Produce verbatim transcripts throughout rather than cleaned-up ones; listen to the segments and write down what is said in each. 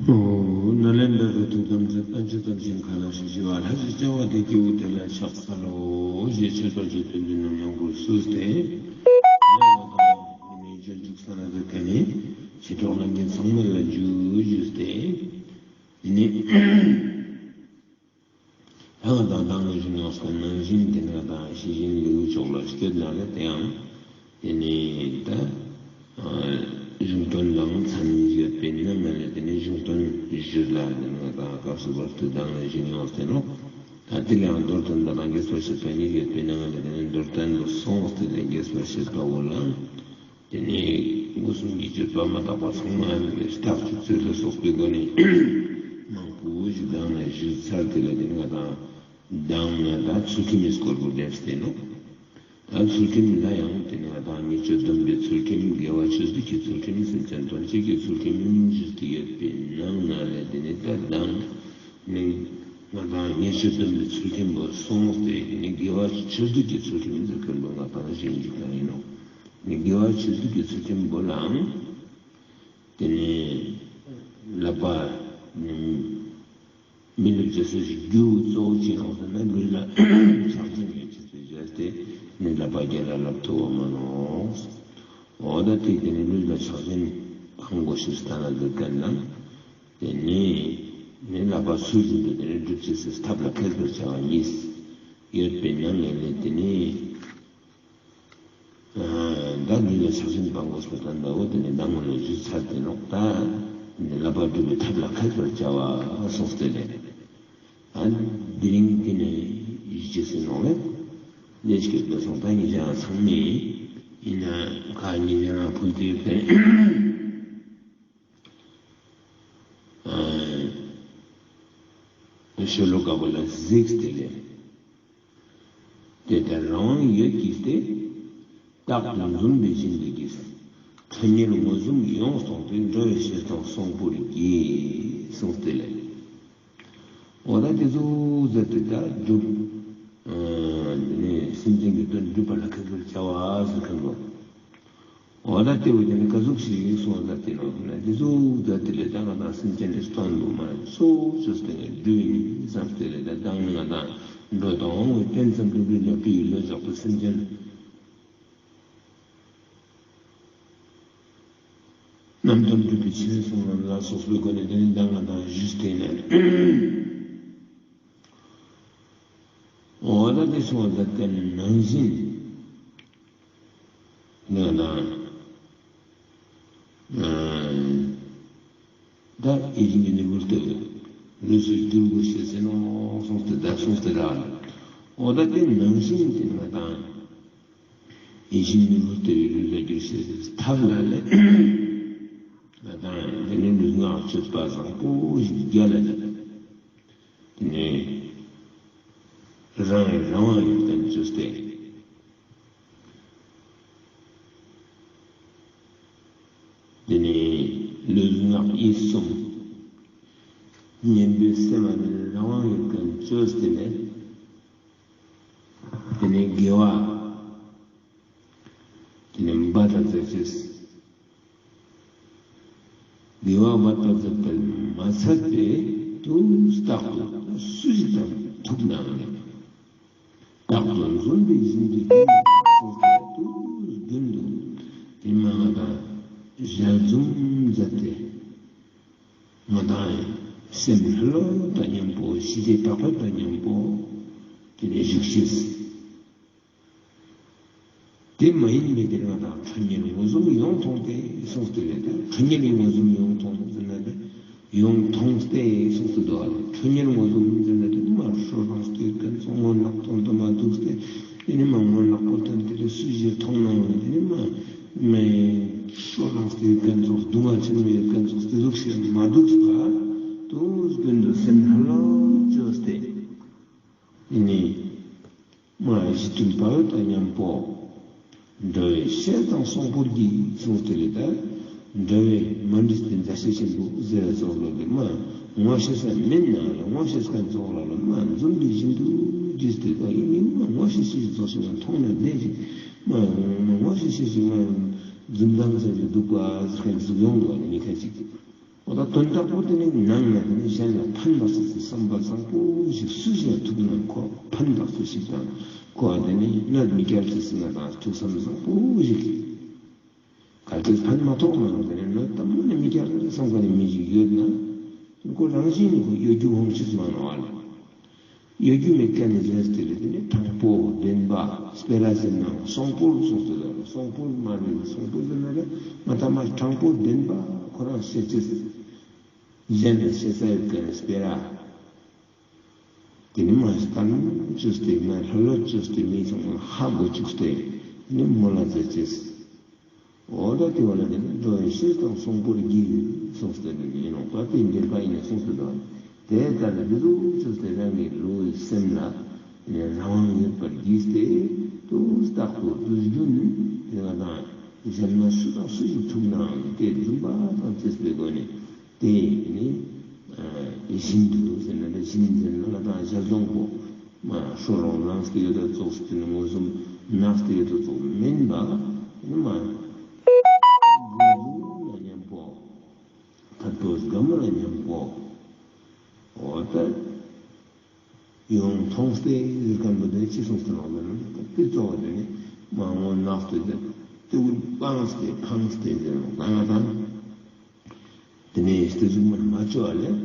ཨོ། ནཱ་ལེནྡྲ་རི་ཐོག་དམ་ཚིག་པཎ་ཆེན་དམ་ཅན་ག་ལ་ཞེས་བྱ་བ། ལྷ་ཞེས་བྱ་བ་དེ་སྐྱེ་བོ་དེ་ལ་ཕྱག་འཚལ་ལོ། ཞེས་མཆོད་པ་བརྗོད་དོན་དུ་ནམ་ཡང་འགོད་གསོལ་ཏེ། ཡང་དག་ནི་སྤྱོད་འཇུག་ས་ན་ཟེར་མཁན་ནི་མཆེད་གྲོགས་རྣམས་ཀྱི་ཚང་མ་ལ་འཇུག་ཞུས་ཏེ། དེ་ནས། ད་ང་དང་བདག་ནི་གཞུང་ཡོངས་སུ་ནང་བཞིན་དེ་ནས་ང་དང་ཤེས་བཞིན་ལེའུ་ཅོག་ལ་སྤྱོད་ན་ལས་དེ་ཡང་། དེ་ནས་ད། གཞུང་དོན་དང་མཚན་ཉིད་ཡོད་པའི་ནང་ང་ལས་དེ་ནས་གཞུང་དོན་ཞུས་ལ་དེ་ནས་ང་དང་སྐབས་སུ་བབ་སྟེ་བདག་ནི་གཞུང་ཡོངས་སུ་ནོ། ད་དེ་ལ་ཡང་མདོར་བསྟན་པ་དང་རྒྱས་པར་བཤད་པ་གཉིས་ཡོད་པའི་ནང་ང་ལས་དེ་ནས་མདོར་བསྟན་པ་སོང་སྟེ་ལས་རྒྱས་པར་བཤད་པ་བོ་ལ། དེ་ནས་མངོན་སུམ་གྱི་སྤྱོད་པ་མ་དག་པ་ཚང་མ་ཡང་རྟགས་ཀྱི་ཚུལ་ལ་སོགས་པའི་སྒོ་ནས་མང་པོ་ཞིག་བདག་ནི་ཞུས་ཚར། དེ་ལ་དེ་ནས་ང་དང་བདག་ནི་ད་ཚུལ་ཁྲིམས་ཀྱི་སྐོར་བོ་འདེབས་ཏེ་ནོ། ད་ཚུལ་ཁྲིམས་ལ་ཡང་དེ་ནས་ང་དང་ཉེས་སྤྱོད་སྡོམ་པའི་ཚུལ་ཁྲིམས། དགེ་བ་ཆོས་སྡུད་ཀྱི་ཚུལ་ཁྲིམས། སེམས་ཅན་དོན་བྱེད་ཀྱི་ཚུལ་ཁྲིམས་ཞུས་ཏེ་ཡོད་པའི་ནང་ན་ལས་དེ་ནས་ད་བདག་ནི་ང་དང་ཉེས་སྤྱོད་སྡོམ་པའི་ཚུལ་ཁྲིམས་པོ་སོང་སྟེ་དེ་ནས་དགེ་བ་ཆོས་སྡུད་ཀྱི་ཚུལ་ཁྲིམས་ཟེར་མཁན་པོ་ང་དང་ཞེས་འཇིག་དང་ཡིན་ནོ། དགེ་བ་ཆོས་སྡུད་ཀྱི་ཚུལ་ཁྲིམས་པོ་ལའང་། དེ་ནས་བསླབ་པ། མི་སློབ་བྱེད་སའི་རྒྱུ་གཙོ་བོ་ཅི་ཡིན་ཟེར་ན་ལུས་ལ་ཆགས་ཞེན་ཡོད་ཅེས་སུ་བྱས་ཏེ་ནི་བསླབ་པ་རྒྱལ་ལ་བསླབ་ཐུབ་པ་མ་ནོག། འོ་ད་དེ་དེ་ནི་ལུས་ལ་ཆགས་ཞེན་ཧང་གོ་ཤེས་སུ་ལྟ་ན་འདོད་མཁན་ནང་། དེ་ནི་ནི་བསླབ་པ་ཚུལ་བཞིན་དུ་དེ་ནི་སྒྲུབ་ཅེས་སུ་ཐབས་ལ་མཁས་པར་བྱ་བ་གཉིས་ཡོད་པའི་ནང་ནས་ནི་དེ་ནི། ད་ལུས་ལ་ཆགས་ཞེན་སྤང་དགོས་པ་དང་འདྲ་བོ་དེ་ནི་ཟླ་ངོ་ལ་ཞུས་ཚར་ཏེ་ནོག། ད་ནི་བསླབ་པ་སྒྲུབ་པའི་ཐབས་ལ་མཁས་པར་བྱ་བ་སོགས་དེ་ལས། ད་དེ་རིང་དེ་ནས་ཡིད་ཆེས་སུ་ནོག་ལས། ལས་ཀྱི་སྡོད་སོང་ད་ཉིན་ཞག་ཚང་མས་ཡིན་ན་ཁ་ཉིན་ཞག་ཕུལ་དུས་དེ། ཤོ་ལོ་ཀ་པོ་ལ་གཟིགས་ཏེ་ལས། དེ་ལྟར་རང་དབང་ཡོད་ཀྱིས་ཏེ། རྟག་ཏུ་འཛུམ་པའི་བཞིན་དུ་གྱིས། ཁྲོ་གཉེར་ངོ་ཟུམ་ཡོངས་སྟོང་སྟེ། འགྲོ་བའི་ཤེས་དང་གསོང་པོར་གྱིས། གསུངས་ཏེ་ལས། འོ་ད་དེ་ཚོ་ཟེར་ཏེ་ད་སྒྲུབ། ཨ་ནི་སེམས་ཅན་གྱི་དོན་སྒྲུབ་པ་ལ་མཁས་པར་བྱ་བ་ཟེར་མཁན་པོ། འོ་ད་དེ་བས་ཀྱང་ག་ཟུག་ཞིག་སོང་ད་དེ་ནང་ན་དེ་ཟུག་ད་དེ་ལས་ད་ང་དང་སེམས་ཅན་ནི་སྟོང་དུ་མ་སོ་སོ་སྟེ་ནས་སྒྲུབ་ཡིན་བསམ་སྟེ་ལས་ད་དང་ནི་ང་དང་འགྲོ་དང་འོང་བའི་རྟེན་ཙམ་སྒྲུབ་པའི་ལག་པའི་ལོ་ཞག་ཏུ་སེམས་ཅན་རྣམས་དོན་སྒྲུབ་པའི་ཕྱིར་གསུངས་ལ་སོགས་པའི་སྒོ་ནས་དེ་ནི་ད་ང་དང་ཞུས་ཏེ་ནས། འོ་ད་དེ་སོང་ད་དེ་ནང་བཞིན། ང་དང་། ཨ་ད་ཡིད་བཞིན་གྱི་ནོར་བུ་ལྟ་བུ་ལུས་སུ་བསྒྱུར་དགོས་ཤེས་ཟེར་ནོ་གསུངས་ཏེ་ད་གསུངས་ཏེ་ར། འོ་ད་དེ་ནང་བཞིན་དེ་ང་དང་། ཡིད་བཞིན་ནོར་བུ་ལྟ་བུའི་ལུས་ལ་བསྒྱུར་ཤེས་ཐབས་ལ་ལས། ང་དང་དེ་ནི་ལུས་ངག་སྤྱོད་པ་བཟང་པོ་ཞིག་རྒྱལ་ལ་ལས། དེ་ནས་རང་རང་དབང་ཡོད་མཁན་བཅོས་ཏེ། དེ་ནས་ལུས་ངག་ཡིད་གསུམ་གཉེན་པོའི་སེམས་ལ་རང་དབང་ཡོད་མཁན་བཅོས་ཏེ་ནས། དེ་ནས་དགེ་བ། དེ་ནས་འབད་དང་མཛད་ཅེས། དགེ་བ་འབད་དང་མཛད་པར་མ་ཚད་པའི་དུས་རྟག་ཏུ་སུ་ཞིག་དང་ཐུག་ནའང་རྟག་ཏུ་འཛུམ་པའི་བཞིན་དུ་ཡིན་སོགས་པའི་དུས་རྒྱུན་དུ་དེ་མ་ང་དང་ཞལ་འཛུམ་མཛད་དེ། ང་དང་སེམས་ལྷོད་ལྷོད་དང་མཉམ་པོ་ཞི་བདེ་དྲག་པོ་དང་མཉམ་པོ་དེ་ནས་བཞུགས་ཤེས། དེ་མ་ཡིན་པའི་དེ་ང་དང་ཁྲོ་གཉེར་ངོ་ཟུམ་ཡོངས་ཐོང་སྟེ་གསུངས་ཏེ་ལས་ད་ཁྲོ་གཉེར་ངོ་ཟུམ་ཡོངས་ཐོང་ཟེར་ན་དེ་ཡོངས་ཐོང་སྟེ་གསུངས་ཏེ་འདུག་ཨ། ཁྲོ་གཉེར་ངོ་ཟུམ་ཟེར་ན་དེ་མ་ཧྲོ་རང་སྟེ་ཀན་ཚོགས་ངོ་ནག་ཐོང་དུ་མ་འདུག་སྟེ་དེ་ནི་མ་ངོ་ནག་པོ་ཐོན་དེ་ལས་སུ་ཞིག་ཐོང་ནའང་དེ་ནི་མ་མེ་ཧྲོ་རང་སྟེ་ཀན་ཚོགས་སྡུག་བསྔལ་ཆེན་མོ་ཡོད་ཀན་ཚོགས་དེ་ཟུག་ཞིག་མ་འདུག་ས་དུས་རྒྱུན་དུ་སེམས་ལྷོད་ལྷོད་བཅོས་ཏེ་དེ་ནི། མ་གཞི་མཐུན་དཔའ་བོ་དང་མཉམ་པོ། འགྲོ་བའི་ཤེས་དང་གསོང་པོར་གྱིས་གསུངས་ཏེ་ལས་ད། འགྲོ་བའི་མ་འདྲིས་ཏེ་མཛའ་བཤེས་ཆེན་པོ་ཟེར་བ་ཚོགས་ལ་ལས་མ་ངོ་ཤེས་ས་མིན་ནའང་ལ་ངོ་ཤེས་མཁན་ཚོགས་ལ་ལ་མ་འཛུམ་གྱི་བཞིན་དུ་བརྗོད་དེ་ད་ཡིན་ནི་མ་ངོ་ཤེས་ཤེས་ཤིག་ཚོགས་ཤིག་ལ་མཐོང་ན་བདེ་ཞིག་མ་ངོ་ཤེས་ཤེས་ཤིག་མ་འཛུམ་མདངས་ཟེར་གྱི་འདུག་པ་ཟེར་མཁན་ཟུག་ཡོང་འདུག་བ་ནི་མི་ཁ་ཅིག་ད་དོན་དག་པོ་དེ་ནི་ནང་ན་དེ་ནི་གཞན་ལ་ཕན་པ་སོགས་སུ་བསམ་པ་བཟང་པོ་ཞིག་སུ་ཞིག་ཐུག་ན་ཁོ་ཕན་པ་སོགས་ཤིག་དང་ཁོ་དེ་ནི་གནོད་མི་སྐྱེལ་ཅེས་ཟེར་ན་དང་ཐུགས་བསམ་བཟང་པོ་ཞིག་གལ་ཏེ་ཕན་མ་ཐོགས་ན་དེ་ནི་གནོད་དམ་མོ་ནི་མི་སྐྱེལ་བསམ་ག་ནས་མི་ཞིག་ཡོད་ན་ཁོ་རང་བཞིན་ནི་ཁོ་གཡོ་སྒྱུ་འོང་ཤེས་མ་ནོར་བ་ལ། གཡོ་སྒྱུ་མེད་མཁན་ནི་ཟེར་དེ་ལས་དེ་ནི་དྲང་པོ་བདེན་པ་སྤེ་ར་ཟེར་ན་གསོང་པོར་གསུངས་ཏེ་ལ་གསོང་པོར་མ་རེད། གསོང་པོ་ཟེར་ན་རེད་མ་ཐ་མ་དྲང་པོ་བདེན་པ་ཁོ་རང་བཤད་ཅེས་གཞན་ལ་བཤད་ས་ཡོད་མཁན་ནི་སྤེ་ར། དེ་ནི་མ་གཏམ་བཅོས་ཏེ་མ་ལྷོད་ལྷོད་བཅོས་ཏེ་མི་ཚང་མ་ཧ་གོ་བཅུག་སྟེ་དེ་ནི་མོ་ལ་མཛད་ཅེས། འོ་ད་དེ་བ་ལ་དེ་ནི་འགྲོ་བའི་བཤེས་དང་གསོང་པོར་བགྱི་གསུངས་ཏེ་ནི་ཡིན་ནོ། ད་དེ་འདིར་པ་ཡིན་ནས་གསུངས་ཏེ་འདུག་དེ་ལྟར་འདི་ཚོ་བཅོས་ཏེ་རང་གི་ལུས་སེམས་ལ་རང་དབང་ཡོད་པར་བགྱིས་ཏེ་དུས་རྟག་ཏུ་དུས་རྒྱུན་དེ་ང་དང་གཞན་མ་སུ་དང་སུ་ཞིག་ཐུག་ནའང་དེ་རྫུན་པ་དང་བཅས་པའི་སྒོ་ནས། དེ་ནི་བཞིན་དུ་ཟེར་ན་ནི་བཞིན་ཟེར་ན་ང་དང་ཞལ་གདོང་པོ་ཧྲོ་རོང་ལངས་ཏེ་ཡོད་ད་ཙོགས་ཟེར་ནི་མངོན་སུམ་ནགས་ཏེ་ཡོད་ད་ཙོགས་མིན་པ་ནི་མ་འཛུམ་འཛུམ་ལ་མཉམ་པོ་ཐད་པོ་དགའ་མོ་ལ་མཉམ་པོ་འོ་ད། ཡོང་མཐོང་སྟེ་ཟེར་མཁན་པོ་དེ་ཅི་གསུངས་ཟེར་ནོ་ཟེར་ན་དེ་གཙོ་བོ་དེ་ནི་མ་འོངས་ནགས་དེ་དེ་དེ་ཀུན་སྤངས་ཏེ་འཕངས་ཏེ་ཟེར་ནོ་ད་ང་དང་དེ་ནས་དེ་ཟུག་མར་མ་བཅོ་བ་ལས་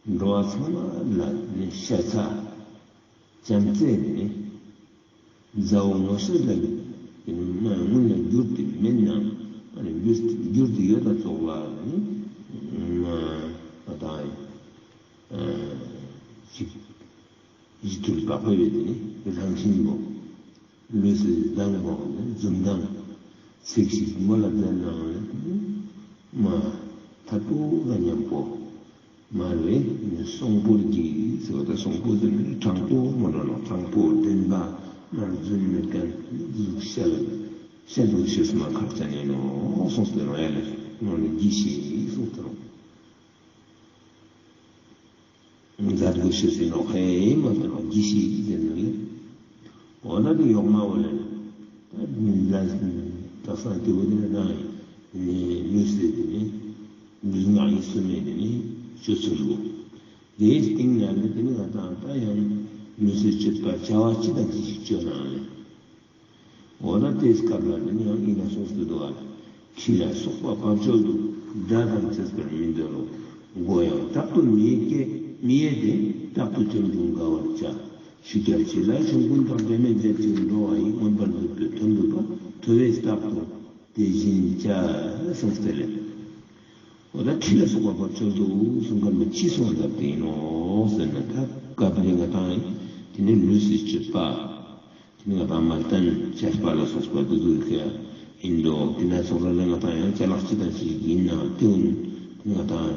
འགྲོ་བ་ཚང་མ་ལ་ནི་ཤ་ཚ་བྱམས་བརྩེ་ནི་མཛའ་བོ་ངོ་ཤེས་ལ་ནི་མ་སྔོན་ལ་འགྱུར་ཏེ་མེད་ནའང་འགྱུར་ཏེ་ཡོད་ད་ཙོགས་ལ་ནི་ང་དང་ཅིག་གཞི་དུལ་བག་ཕེབས་པའི་དེ་ནི་རང་བཞིན་པོ། ལུས་སུ་ལྡང་བ་ནི་འཛུམ་མདངས། ཚིག་ཞིག་མོ་ལ་བསྡད་ནའང་ནི་མ་ཐད་པོ་ལ་མཉམ་པོ། མ་རེད་ནི་གསོང་པོར་བགྱི་ཟེར་བ་དང་གསོང་པོ་ཟེར་ནི་དྲང་པོ་མོ་འགྲོ་ནོ་དྲང་པོ་བདེན་པ་མར་རྫུན་མེད་མཁན་གཟུགས་ཤ་ལ་ཤ་འདུག་ཤེས་སུ་མ་ཁག་ཅན་ཡིན་ནོ་གསུངས་ཏེ་ནོ་ཡ་ལས་ནོ་ནི་བགྱི་ཞེས་གསུངས་ཏེ་ནོ། མཛད་དགོས་ཤེས་སུ་ནོ་ཧེ་མ་དོན་ལ་བགྱི་ཞེས་ཟེར་ནོ་ལས། འོ་ན་དེ་ཡོག་མ་བོ་ལས། ད་ལ་དག་སང་དེ་བོ་དེ་ན་ནི་ལུས་སེ་དེ་ནི་ལུས་ངག་ཡིད་གསུམ་མེད་དེ་ནི་སྤྱོད་ཚུལ་བོ། དེའི་སྟེང་ན་ནི་དེ་ནི་ང་དང་ད་ཡང་ལུས་སེ་སྤྱོད་པ་བྱ་བ་ཅི་དང་ཅི་ཞིག་སྤྱོད་ནའང་ལས། འོ་ན་དེའི་སྐབས་ལ་དེ་ནི་ཡང་ཡིན་ན་གསུངས་སུ་འདུག་བ། ཁྲི་ལ་སོགས་པ་བབ་ཅོལ་དུ། དགྲ་དང་བཅས་པར་མི་འདོད་ལོ། མགོ་ཡང་རྟག་ཏུ་མི་གཡས་མི་གཡས་ཏེ། རྟག་ཏུ་བྲན་དུ་དགའ་བར་བྱ། ཤུགས་རྒྱབ་བྱེད་ལ་ཆོམ་རྐུན་དང་། དྲན་མེད་མཛད་ཅིང་འགྲོ་བ་ཡི། མངོན་པར་འདོད་པའི་དོན་སྒྲུབ་པ། ཐོས་པས་རྟག་ཏུ་དེ་བཞིན་བྱ། གསུངས་ཏེ་ལས། འོ་ད་ཁྲི་ལ་སོགས་པ་བབ་ཅོལ་དུ་གསུང་མཁན་པོ་ཅི་གསུངས་ལབ་དེ་ཡིན་ནོ་ཟེར་ན་ད་སྐབས་རེ་ང་དང་དེ་ནི་ལུས་སུ་སྤྱོད་པ། དེ་ནི་ང་དང་མལ་སྟན་བཅས་པ་ལ་སོགས་པ་འདི་ཚོ་ག་ཡིན་འདུག་དེ་ན་ཚོགས་ར་ལ་ང་དང་ཡང་ཅ་ལག་ཅི་དང་ཅི་ཞིག་ཡིན་ན་དེ་ཡིན་ང་དང་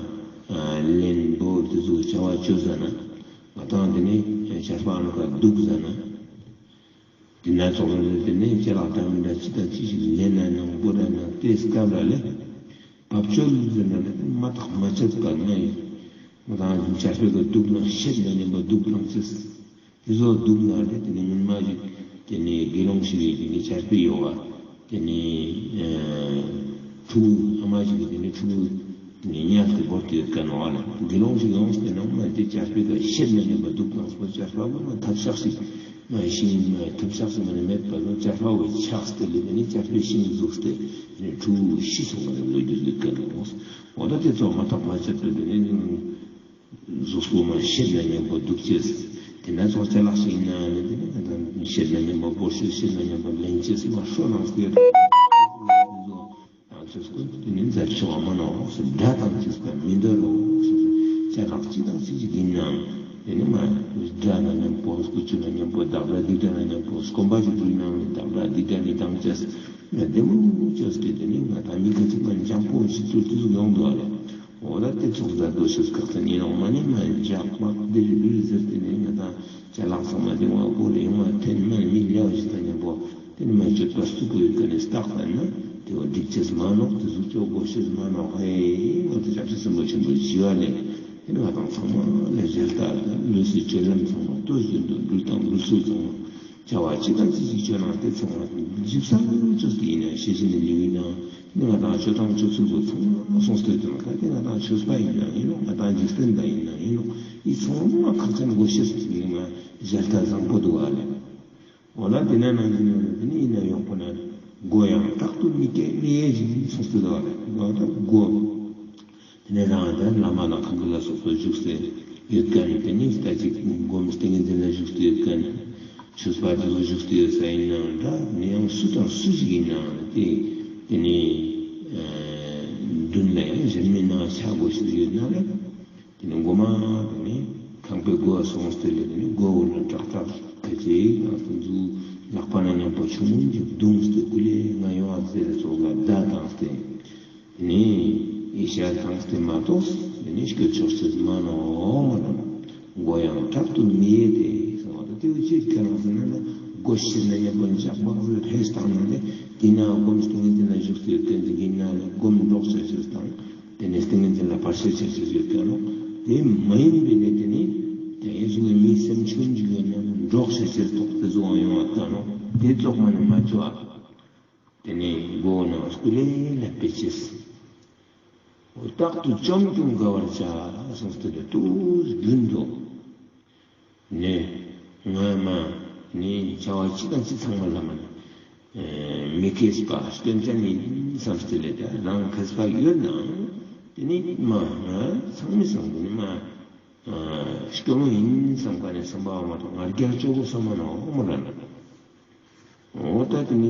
ལེན་འདུག་དེ་ཚོ་བྱ་བ་བཅོ་ཟ་ན་ང་དང་དེ་ནི་བཅས་པ་ནང་ག་འདུག་ཟ་ན། དེ་ན་ཚོགས་ར་ལ་དེ་ནི་ཅ་ལག་འདྲ་མི་འདྲ་ཅི་དང་ཅི་ཞིག་ལེན་ན་ནང་པོ་ར་ན་དེ་སྐབས་ར་ལས་བབ་ཅོལ་ཟེར་ན་ལ་དེ་མ་ཐག་མ་ཆད་པ་ན་ཡིན་ང་དང་བཅས་པའི་ག་འདུག་ན་ཤེད་ན་ཉན་པ་འདུག་ལང་ཚེ། དེ་ཚོ་སྡུག་ན་རེ་དེ་ནི་སྔོན་མ་ཞིག་དེ་ནི་དགེ་སློང་ཞིག་གིས་དེ་ནི་ཆར་པའི་ཡོ་བ་དེ་ནི་ཕྲུ་གུ་ཨ་མ་ཞིག་གིས་དེ་ནི་ཕྲུ་གུ་དེ་ནི་ཉལ་ཏེ་བོར་ཏེ་ཡོད་མཁན་བ་ལ་དགེ་སློང་ཞིག་ཡོངས་ཏེ་ནང་མ་དེ་ཆར་པའི་ག་ཤེད་ན་ཉན་པ་སྡུག་ལང་སོ། ཆར་པ་བོ་མ་ཐབ་ཤག་ཞིག་མ་ཤིང་མ་ཐབ་ཤག་ཞིག་མ་ནི་མེད་པ་ལ་ཆར་པ་བོ་ཆགས་ཏེ་ལས་དེ་ནི་ཆར་པའི་ཤིང་ཟུགས་ཏེ་དེ་ནི་ཕྲུ་གུ་ཤི་སོང་བ་ལ་ལོ་རྒྱུས་ཡོད་མཁན་བ། འོ་ད་དེ་ཚོ་མ་ཐག་མ་ཆད་པའི་དེ་ནི། གཟུགས་པོ་མ་ཤེད་ན་ཉམ་པོ་འདུག་ཅེས། དེ་ན་ཚོགས་ཅ་ལག་ཞིག་ཡིན་ན་ནི་དེ་ནི་ང་དང་ཤེད་ན་ཉམ་པོ་སྒོར་ཤོད་ཤེད་ན་ཉམ་པོ་ལེན་ཅེས་མ་ཤོད་ནང་སྐྱོད། ང་ཚོས་ཀུན་དེ་ནི་མཛད་ཆོག་མ་ནོ་སེ་དགྲ་དང་བཅས་པ་མི་འདོད་ལོ་སེ། ཅ་ལག་ཅི་དང་ཅི་ཞིག་ཡིན་ནའང་དེ་ནི་མ་དགྲ་ན་ཉམ་པོ་སྐུ་ཆུ་ན་ཉམ་པོ་བདག་དགྲ་སྡིག་དགྲ་ན་ཉམ་པོ་སྐོམ་པ་ཞིག་བསྒྲུབས་ནའང་བདག་དགྲ་སྡིག་དགྲ་ནི་དང་བཅས་ང་བདེ་མོ་བཅོས་ཏེ་དེ་ནི་ང་དང་མི་ཁ་ཅིག་མ་འཇམ་པོ་ཞིག་ཚུལ་དེ་ཚོ་ཡོང་འདུག་ཨ་རེད། འོ་ན་དེ་ཚོགས་ལ་རྡོ་ཤོད་ཁག་ཚ་ཉེ་རང་མ་ནི་མ་འཇག་མ་དེ་རི་རི་ཟེར་དེ་ནི་ང་དང་ཅ་ལག་ཚང་མ་དེ་བ་སྒོ་རེ་ཡོང་བ་འཐེན་མ་མི་ལེའོ་ཞིག་དང་མཉམ་པོ་དེ་ནི་མ་སྤྱོད་པ་སུ་པོ་ཡོད་ཀ་ནི་སྟག་ལྟར་ན་དེ་བ་སྒྲིག་ཆེས་མ་ནོག་དེ་ཟུག་ཅོག་སྒོ་ཤེས་མ་ནོག་ཧེ་ང་དང་སྐྱབས་རྗེ་སེམས་པ་ཆེན་པོ་ཞི་བ་ལས་དེ་ནི་ང་དང་ཚང་མ་ལས་ཞལ་ལྟ་ལུས་སུ་སྤྱོད་ལམ་ཚང་མ་ལྟོས་བཞིན་དུ་འགྲུལ་དང་འགྲུལ་ཚུལ་ཚང་མ། བྱ་བ་ཅི་དང་ཅི་ཞིག་སྤྱོད་ན་དེ་ཚང་མ་ཞིབ་ཚགས་ཅོས་ཏེ་ཡིན་ན་ཤེས་བཞིན་དུ་ཉེ་བའི་ནང་ནི་ང་དང་སྤྱོད་སྟངས་སྤྱོད་ཚུལ་པོ་ཚང་མ་སོང་སྟེ་དོན་ཁ་དེ་ང་དང་ ཆོས་པ་ཡིན་ན་ཡིན་ནོ། ང་དང་འཇིག་རྟེན་པ་ཡིན་ན་ཡིན་ནོ། ཨི་ཚང་མ་ཁག་ཅན་དགོས་ཤེས་ཡིན་ན་ཞལ་ལྟ་བཟང་པོ་འདུག་བ་ལེ། འོ་ན་དེ་ན་ནང་བཞིན་ཡོད་ན་དེ་ནི་ཡིན་ན་ཡོག་པོ་ན་སྒོ་ཡང་དྲག་ཏུ་མི་སྐྱེ་མི་དབྱེ་ཞིང་གསུངས་ཏེ་འདུག་བ་ལེ། འོ་ད་སྒོ། དེ་ནས་རང་དང་བླ་མ་དང་ཁང་པ་ལ་སོགས་པ་བཞུགས་སའི་ཡོད་མཁན་དེ་ནི་ད་ཅིག་སྒོམ་ཏིང་ངེ་འཛིན་ལ་བཞུགས་ཏེ་ཡོད་མཁན་ཆོས་པ་དེ་ཚོ་བཞུགས་ཏེ་ཡོད་ས་ཡིན་ནའང་འདྲ། དེ་ནས་ཡང་སུ་དང་སུ་ཞིག་ཡིན་ནའང་དེ་དེ་ནི་མདུན་ལ་ཡང་གཞན་མི་སྣང་ཆ་དགོས་ཤིག་ཡོད་ན་ལེ། དེ་ནི་སྒོ་མ་དེ་ནི་ཁང་པའི་སྒོ་སོང་སྟེ་ལེ། དེ་ནི་སྒོ་འོག་ལ་ཏྲག་ཏྲག་ཁ་ཅིག་ཡང་སུ་འཛུལ་ལག་པ་ན་མཉམ་པོ་ཆུང་ངུ་ཅིག་བརྡུངས་ཏེ་ཀུ་ལེ་ང་ཡོང་བ་ཟེར་ཙོག་ལ་བརྡ་བཏང་སྟེ། དེ་ནས་ཨེ་ཤ་ཐང་སྟེ་མ་གཏོགས་དེ་ནས་སྐྱོད་ཆོག་ཅེས་མ་ནོག་མ་ནོག། མགོ་ཡང་དྲག་ཏུ་མི་དབྱེ་སྟེ་གསུངས་པ་དང་། དེ་བོ་ཅིག་ཁས་བླངས་ཟིན་ན་ལ་སྒོ་ཕྱིར་ན་མཉམ་པོ་འཇག་པག་ཟེར་ཧེ་སྟག་ནང་ནས་དེ་ན་སྒོམ་ཏིང་ངེ་འཛིན་ལ་བཞུགས་ཏེ་ཡོད་མཁན་ཅིག་ཡིན་ན་ལ་སྒོམ་འགྲོགས་བྱ་ཅེས་དང་། དེ་ནས་ཏིང་ངེ་འཛིན་ལ་བར་ཆད་བྱ་ཅེས་ཡོད་མཁན་ནོག། དེ་མ་ཡིན་པའི་ནས་དེ་ནི་དེ་ཡིན་ཞིང་མི་སེམས་ཆུང་ཅིག་ཡོད་ན་འགྲོགས་བྱ་ཅེས་ཐོག་དེ་ཚོ་ཡོང་བ་དང་ནོག། དེ་ཙོག་མ་ནས་མ་བྱོ་ཨ། དེ་ནས་མགོ་ནང་སྐུ་ལས་ལ་བེད་ཅེས། རྟག་ཏུ་བཅོམ་བརྐྱང་དགའ་བར་བྱ་གསུངས་ཏེ་ལ་ཏུ་རྒྱུན་དུ་ནས་ང་མ་ནི་བྱ་བ་ཅི་དང་ཅི་ཚང་མ་ལ་མ་ནི་མི་མཁས་པ་སྐྱོན་ཅན་ཡིན་བསམ་སྟེ་ལས་ད་རང་མཁས་པ་ཡོད་ནའང་དེ་ནི་མ་ང་ཚང་མི་བསམ་དེ་ནི་མ་སྐྱོ་མོ་ཡིན་བསམ་ག་ནས་བསམ་པ་མ་གཏོགས་ང་རྒྱལ་སྐྱོ་པོ་བསམ་མ་ནོག་མོ་ར་ན། འོ་ད་དེ་ནི་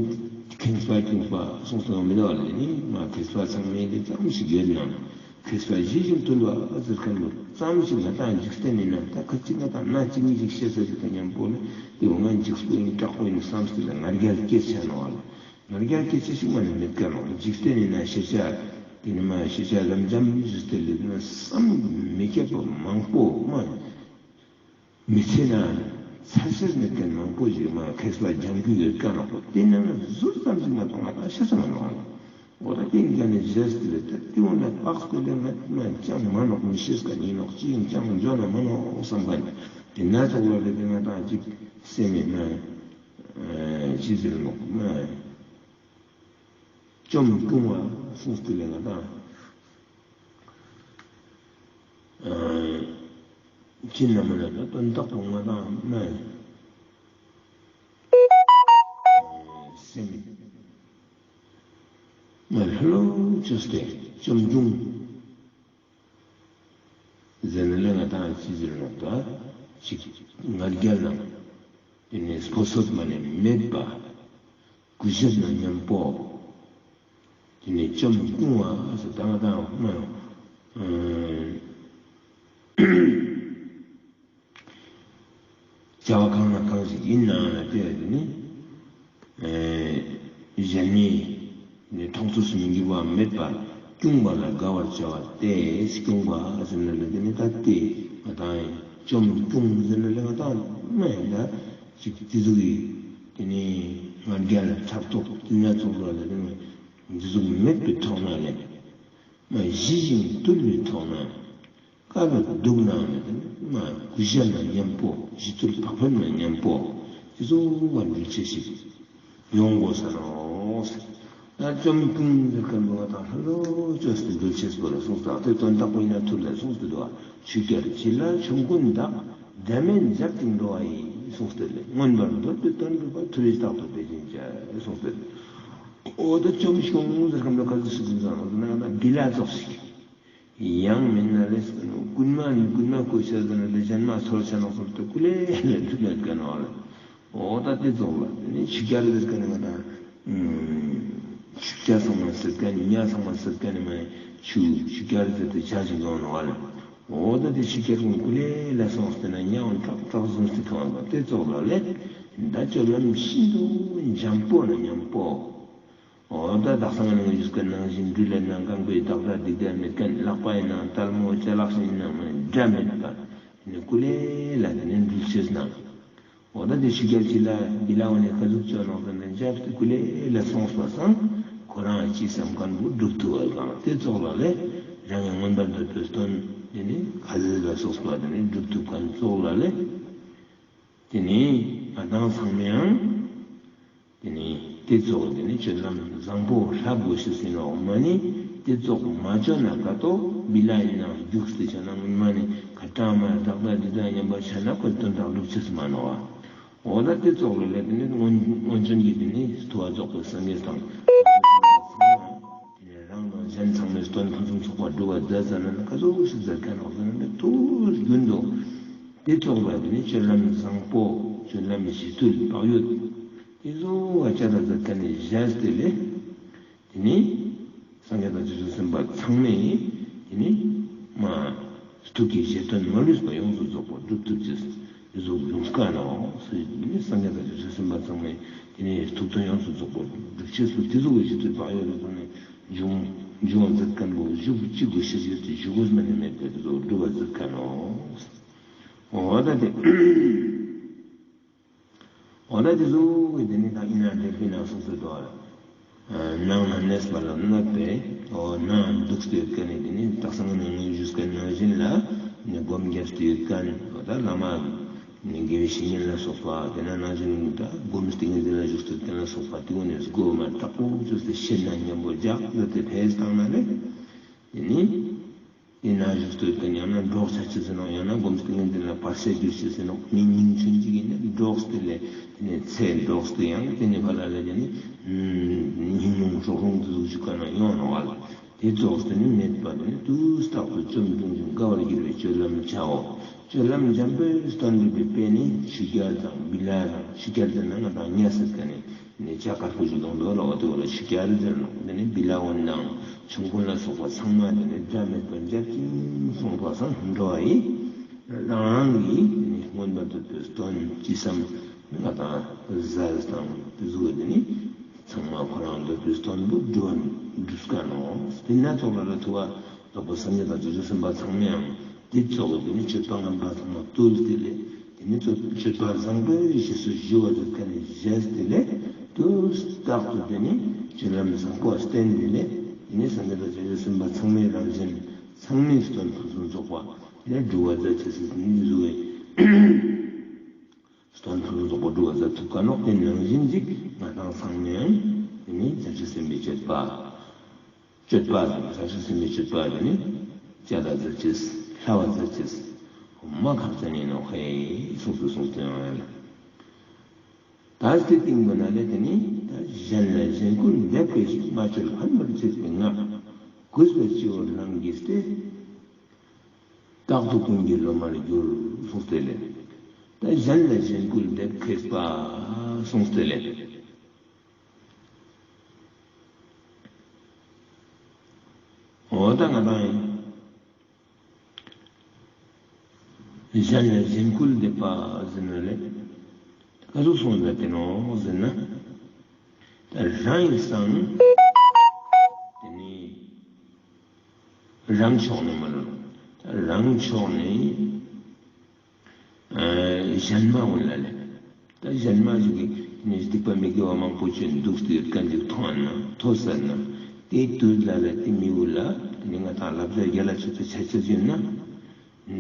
མཁས་པ་སྐྱོ་པ་གསུངས་སོང་མི་འདུག་ལ། དེ་ནི་མ་མཁས་པ་ཚང་མས་དེ་ཙམ་ཞིག་ཡོད་ནའང་མཁས་པ་ཞི་ཞིང་དུལ་བ་ཟེར་མཁན་པོ་ཙམ་ཞིག་ང་དང་འཇིག་རྟེན་ནི་ན་ད་ཁ་ཅིག་ང་དང་ན་ཅི་མི་ཞིག་བཤད་ས་ཞིག་དང་མཉམ་པོ་ལ་དེ་འོ་ང་འཇིགས་པོ་ཡིན་དྲག་པོ་ཡིན་བསམ་སྟེ་ལ་ང་རྒྱལ་སྐྱེ་ཆ་ནོག་ལ། ང་རྒྱལ་སྐྱེ་ཆ་ཞིག་མ་ནི་མེད་ཀ་ནོག། འཇིག་རྟེན་ནི་ན་ཤེས་བྱ་དེ་ནི་མ་ཤེས་བྱ་ལམ་འཇམ་ཞིག་སྟེ་ལ་དེ་ན་བསམ་མི་ཁྱབ་པ་མང་པོ་མ། མི་ཚེ་ན་ཚར་ཤེས་མེད་མཁན་མང་པོ་ཞིག་མ་མཁས་པ་སྦྱང་རྒྱུ་ཡོད་ཀ་ནོག་པོ། དེ་ནང་ན་ཟུར་ཙམ་ཞིག་མ་གཏོགས་ང་དང་ཤེས་ས་མ་ནོག་ལ། འོ་ད་དེ་ཡིན་ཀ་ནས་བཞེས་ཏེ་ལས་ད་དེ་འོ་ན་དཔག་སྟེ་ལས་ང་ང་ཅང་མ་ནོག་མི་ཤེས་ཀ་ཡིན་ནོག་ཅི་ཡིན་ཅང་འཇོན་ན་མ་ནོག་བསམ་ག་ནས་དེ་ན་ཙོག་ལ་ལས་དེ་ང་དང་ཅིག་སེམས་མེད་ན་ཅི་ཟེར་ནོག་ན། བཅོམ་བརྐྱང་བ་གསུངས་ཏེ་ལས་ང་དང་། ཅི་ན་མ་ན་ད་དོན་དག་པོ་ང་དང་མ་སེམས་མ་ལྷོད་ལྷོད་བཅོས་ཏེ་བཅོམ་བརྐྱང་ཟེར་ན་ལས་ང་དང་ཅི་ཟེར་ནོག་ད་ཅིག་ང་རྒྱལ་ལ་དེ་ནས་སྤོབས་པ་མ་ནས་མེད་པ། གུས་ཞབས་དང་མཉམ་པོ། དེ་ནས་བཅོམ་བརྐྱང་བ་ཟེར་ད་ང་དང་མ་ཡང་། བྱ་བ་གང་ལ་གང་ཞིག་ཡིན་ནའང་ལ་དེ་ནི། གཞན་ནི་ནི་མཐོང་ཚུལ་སུ་མི་འགྱུར་བ་མེད་པར་བརྐྱང་བ་ལ་དགའ་བར་བྱ་བ་སྟེ། བརྐྱང་བ་ཟེར་ན་ལ་དེ་ནི་ད་དེ་ང་དང་ཡིན། བཅོམ་བརྐྱང་ཟེར་ན་ལ་ང་དང་མ་ཡིན་ད་ཅིག་དེ་ཟུག་གི་དེ་ནི་ང་རྒྱལ་ཕྲག་དོག་དེ་ན་ཚོགས་ལ་ལ་དེ་ནི་འདི་ཟུག་མེད་པའི་ཐོག་ན་ལས། མ་ཞི་ཞིང་དུལ་བའི་ཐོག་ན། དཀའ་བས་སྡུག་ནའང་མ་གུས་ཞབས་དང་མཉམ་པོ་ཞི་དུལ་བག་ཕེབས་དང་མཉམ་པོ་དེ་ཚོ་བ་འགྲུལ་ཆེ་ཞིག་ཡོང་དགོས་ས་ནོག། ད་བཅོམ་བརྐྱང་ཟེར་མཁན་པོ་ང་དང་ལྷོད་ལྷོད་བཅོས་ཏེ་འགྲུལ་ཆེས་པོ་ལ་གསུངས་ས་དེ་དོན་དག་པོ་ཡིན་ན་ཐུར་ལ་གསུངས་ཏེ་འདུག་བ། ཆུ་སྐྱར་བྱི་ལ་ཆོམ་རྐུན་དག། དགྲ་མེད་མཛད་ཅིང་འགྲོ་བ་ཡི་གསུངས་ཏེ་ལས་མངོན་པར་འདོད་པའི་དོན་སྒྲུབ་པ་ཐུབ་པས་རྟག་ཏུ་དེ་བཞིན་བྱ་གསུངས་ཏེ། འོ་ད་བཅོམ་བརྐྱང་ཟེར་མཁན་པོ་ག་ཚོད་ཞིག་ཡིན་ཙང་ང་དང་བི་ལ་ཙོགས་ཤིག་ཡང་མིན་ན་ལས་རྐུན་མ་ནི་རྐུན་མ་བརྐོས་ཤ་ཟ་ན་ལས་གཞན་མ་ཚོར་ཤ་ནོག་ཟེར་ཏེ་ཀུ་ལེ་ལས་འཁྲུག་ལས་ཀ་ནོག་ལ། འོ་ད་དེ་ཙོགས་ལ་དེ་ནི་ཆུ་སྐྱར་ཟེར་ཀ་ནི་ང་དང་ཆུ་སྐྱར་ཚང་མ་ཟེར་ཀ་ནི་ཉ་ཚང་མ་ཟེར་ཀ་ནི་མ་ཆུ་ཆུ་སྐྱར་ཟེར་ཏེ་བྱ་ཞིག་ཡོང་ནོག་ལ། འོ་ད་དེ་ཆུ་སྐྱར་ཀུན་ཀུ་ལེ་ལ་སོང་སྟེ་ན་ཉ་འོང་ཏྲག་ཏྲག་བཟུང་སྟེ་ཐོན་པ་དེ་ཙོགས་ལ་ལས་ད་སྤྱོད་ལམ་ཤིན་ཏུ་འཇམ་པོ་ན་མཉམ་པོ། འོ་ད་དག་ས་ང་ནི་ང་ཞུས་ཀ་ནང་བཞིན་སྦྲུལ་ལས་ནང་རྐང་པའི་བདག་སྒྲ་སྡིག་སྒྲ་མེད་མཁན། ལག་པ་ཡིན་ནའང་ཐལ་མོ་ཅ་ལག་ཞིག་ཡིན་ནའང་སྒྲ་མེད་པ་ནི་ཀུ་ལེ་ལ་དེ་ནི་འགྲུལ་ཆེས་ན། འོ་ད་དེ་ཆུ་སྐྱར་བྱི་ལ་བི་ལ་འོ་ནས་ག་ཟུག་བཅོས་ནོག་ཟེར་ན་འཇབ་སྟེ་ཀུ་ལེ་ལ་སོང་སོང་ཙང་ཁོ་རང་ཅི་བསམ་མཁན་པོ་སྒྲུབ་ཐུབ་པ་གང་དེ་ཙོགས་ལ་ལས་རང་གི་མངོན་པར་འདོད་པའི་དོན་དེ་ནི་ག་ཟེར་ལ་སོགས་པ་དེ་ནི་སྒྲུབ་ཐུབ་མཁན་ཙོགས་ལ་ལས་དེ་ནི་ང་དང་ཚང་མའང་དེ་ནི་དེ་ཚོ་དེ་ནི་སྤྱོད་ལམ་བཟང་པོ་ལྷབ་དགོས་ཤེས་ཡིན་ནོག་མ་ནི། དེ་ཙོགས་མ་བྱོན་ན་ག་ཏོ་བི་ལ་ཡིན་ན་རྒྱུགས་ཏེ་བྱོན་ན་སྔོན་མ་ནས་ག་གྲངས་མ་བདག་ད་འདི་དང་མཉམ་པ་བྱོན་ན་ཁོ་དོན་དག་སྒྲུབ་ཆེས་མ་ནོ་བ། འོ་ད་དེ་ཙོགས་ལ་ལས་དེ་ནི་སྔོན་སྔོན་བྱོན་གྱི་དེ་ནི་ཐུབ་པ་རྫོགས་པའི་སངས་རྒྱས་དང་། རང་དང་གཞན་ཚང་མའི་དོན་ཕུན་སུམ་ཚོགས་པ་སྒྲུབ་པ་མཛད་ཙ་ན་ནི་ག་ཚོད་ཞིག་མཛད་མཁན་ནོ་ཟེར་ན་ནི་ཐུགས་རྒྱུན་དུ། དེ་ཙོགས་ལ་དེ་ནི་སྤྱོད་ལམ་བཟང་པོ་སྤྱོད་ལམ་ཞི་དུལ་བག་ཡོད། དེ་ཚོ་བ་བཅའ་ད་མཛད་མཁན་ནི་བཞག་སྟེ་ལས། དེ་ནི་སངས་རྒྱས་དང་བྱང་ཆུབ་སེམས་དཔའ་ཚང་མས་དེ་ནི་མ་ཐུགས་ཀྱི་བཞེད་དོན་མ་ལུས་པ་ཡོངས་སུ་རྫོགས་པར་སྒྲུབ་ཐུབ་ཅེས་དེ་ཚོ་ཡོངས་དཀའ་ནོ། དེ་ནི་སངས་རྒྱས་དང་བྱང་ཆུབ་སེམས་དཔའ་ཚང་མས་དེ་ནི་ཐུགས་དོན་ཡོངས་སུ་རྫོགས་པར་སྒྲུབ་ཅེས་སུ་དེ་ཚོ་གི་བཞེད་དོན་བག་ཡོད་དེ་ཚོ་ནི་འབྱུང་འབྱུང་བ་མཛད་མཁན་པོ་བཞུགས་གཅིག་གི་ཤེས་བྱེད་དེ་བཞུགས་གོ་མ་ནི་མེད་པའི་དེ་ཚོ་སྒྲུབ་པ་མཛད་མཁན་ནོ། འོ་ད་དེ། འོ་ན་དེ་ཚོ་གི་དེ་ནི་ད་ཨི་ན་འབྲས་བུ་ན་སོ་སོ་དོ། ནང་ན་གནས་པ་ལ་གནོད་པས་འོ་ན་འདུག་སྟེ་ཡོད་མཁན་ནི་དེ་ནི་དག་ས་ང་ནས་ངོས་བཞུགས་མཁན་ནང་བཞིན་ལ་ནི་སྒོམ་རྒྱབ་སྟེ་ཡོད་མཁན་འོ་ད་བླ་མ་ནི་དགེ་བའི་བཤེས་གཉེན་ལ་སོགས་པ་དེ་ན་ནང་བཞིན་ད་སྒོམ་ཏིང་ངེ་འཛིན་ལ་བཞུགས་སྟེ་ཡོད་མཁན་ལ་སོགས་པ་དེ་ཀུན་ནས་སྒོ་མ་དྲག་པོ་བཅོས་ཏེ་ཤེས་ན་མཉམ་པོ་རྒྱག་ལ་དེ་ཕེས་བཏང་ན་ལེ་དེ་ནི། དེ་ན་བཞུགས་སྟོད་ཀྱི་ཡང་ན་འབྲོག་ཆ་ཆེ་ཟེར་ནོ་ཡང་ན་སྒོམ་སྟེ་ངན་དེ་ལ་བར་ཆད་རྒྱུ་ཆེ་ཟེར་ནོ་མི་སྙིང་ཆུང་ཅིག་ཡིན་ན་འབྲོག་སྟེ་ལས་དེ་ནས་ཚེ་འབྲོག་སྟེ་ཡང་དེ་ནས་ཕ་ལ་ལ་དེ་ནས་སྙིང་རླུང་སྲོག་རླུང་དེ་ཟུག་ཞིག་ག་ན་ཡོང་ནོ་བ་ལ་དེ་རྫོགས་སྟེ་ནི་མེད་པ་དེ་ནི་དུས་རྟག་ཏུ་བཅོམ་ལྡན་འདས་དགའ་བར་གྱུར་པའི་སྤྱོད་ལམ་བྱའོ། སྤྱོད་ལམ་འཇམ་པོའི་སྟོན་པའི་དཔེ་ནི་ཆུ་རྐྱལ་དང་བི་ལ་དང་ཆུ་རྐྱལ་དེ་ན་ང་དང་ཉལ་སྲིད་ཀ་ནི། ནི་ལྕགས་དཀར་པོ་ཞིག་ལོང་དོ་ལ་འོ་དེ་འོ་ལ་ཆུ་རྐྱལ་ཟེར་ནོ། དེ་ནི་བི་ལ་འོན་དང་ཆོམ་རྐུན་ལ་སོགས་པ་ཚང་མ་དེ་ནི་སྒྲ་མེད་པར་འཇབ་ཅིང་སོང་བ་སང་འགྲོ་བ་ཡི། རང་རང་གི་དེ་ནི་མངོན་པར་འདོད་པའི་དོན་ཅི་བསམ་ང་དང་ཟ་དང་དེ་ཟུག་དེ་ནི་ཚང་མ་ཁོ་རང་འདོད་པའི་དོན་དུ་འགྲོ་འགྲུབ་དཀའ་ནོ། དེ་ན་ཐོག་ལ་ལ་ཐུ་བ། རྫོགས་པའི་སངས་རྒྱས་དང་བྱང་ཆུབ་སེམས་དཔའ་ཚང་མའང་དེ་ཚོགས་ཀྱི་དེ་ནི་སྤྱོད་པ་ངན་པ་ཚང་མ་བཏུལ་ཏེ་ལས་དེ་ནི་སྤྱོད་པ་བཟང་པོའི་རྗེས་སུ་ཞུ་བ་དེ་ཀ་ནས་བཞེས་ཏེ་ལས་དུས་རྟག་ཏུ་དེ་ནི་སྤྱོད་ལམ་བཟང་པོ་བསྟེན་ཏེ་ལས་དེ་ནི་སངས་རྒྱས་དང་བྱང་ཆུབ་སེམས་དཔའ་ཚང་མའི་རང་བཞིན་ཚང་མའི་དོན་ཕུན་སུམ་ཚོགས་པ་དེ་ནི་སྒྲུབ་པ་མཛད་ཅེས་སུ་དེ་ནི་བཟོ་བའི། སྟོན་ཐུབ་རྫོགས་པ་སྒྲུབ་པ་མཛད་ཐུབ་ཀ་ནོག་དེ་ནང་བཞིན་ཅིག་ང་དང་ཚང་མས་དེ་ནི་བྱང་ཆུབ་སེམས་དཔའི་སྤྱོད་པ། སྤྱོད་པ་དང་བྱང་ཆུབ་སེམས་དཔའི་སྤྱོད་པ་དེ་ནི་བྱ་དང་མཛད་ཅེས་ལྷ་བ་མཛད་ཅེས་མ་ཁག་ཅན་ཡིན་ནོག་ཧེ་གསུངས་སུ་གསུངས་ཏེ་ཡོང་ཡ་ལ། ད་སྟེ་སྟེང་དུ་ན་ལས་དེ་ནི་ད་གཞན་ལ་གཞན་ཀུན་འདེབས་གལ་ཞིང་མ་བཅོལ་ཕན་པར་བྱེད་པའི་སྔགས་གུས་པས་སྤྱི་བོར་བླངས་ཀྱིས་ཏེ། རྟག་ཏུ་ཀུན་གྱི་སློབ་མར་གྱུར་གསུངས་ཏེ་ལས། ད་གཞན་ལ་གཞན་ཀུན་འདེབས་མཁས་པ་གསུངས་ཏེ་ལས། འོ་ད་ང་དང་ཡིན། གཞན་ལ་གཞན་ཀུན་འདེབས་པ་ཟེར་ན་ལས། ག་ཟུག་གསུངས་ཟེར་ཏེ་ནོ་ཟེར་ན། ད་རང་ཡིན་སང་། དེ་ནི། རང་ཕྱོགས་ནས་མ་ལོ། ད་རང་ཕྱོགས་ནས། གཞན་མ་འོན་ལ་ལས། ད་གཞན་མ་ཞིག་གིས་ནི་སྡིག་པ་མི་དགེ་བ་མང་པོ་བྱས་འདུག་སྟེ་ཡོད་མཁན་ཅིག་མཐོང་ན་མཐོ་ས་ན་དེའི་དུས་ལ་ལ་དེ་མི་འུ་ལ་དེ་ནི་ང་དང་ལབ་རྒྱ་རྒྱ་ལ་ཆེ་ཚོ་ཆ་ཆེ་ཡོད་ན།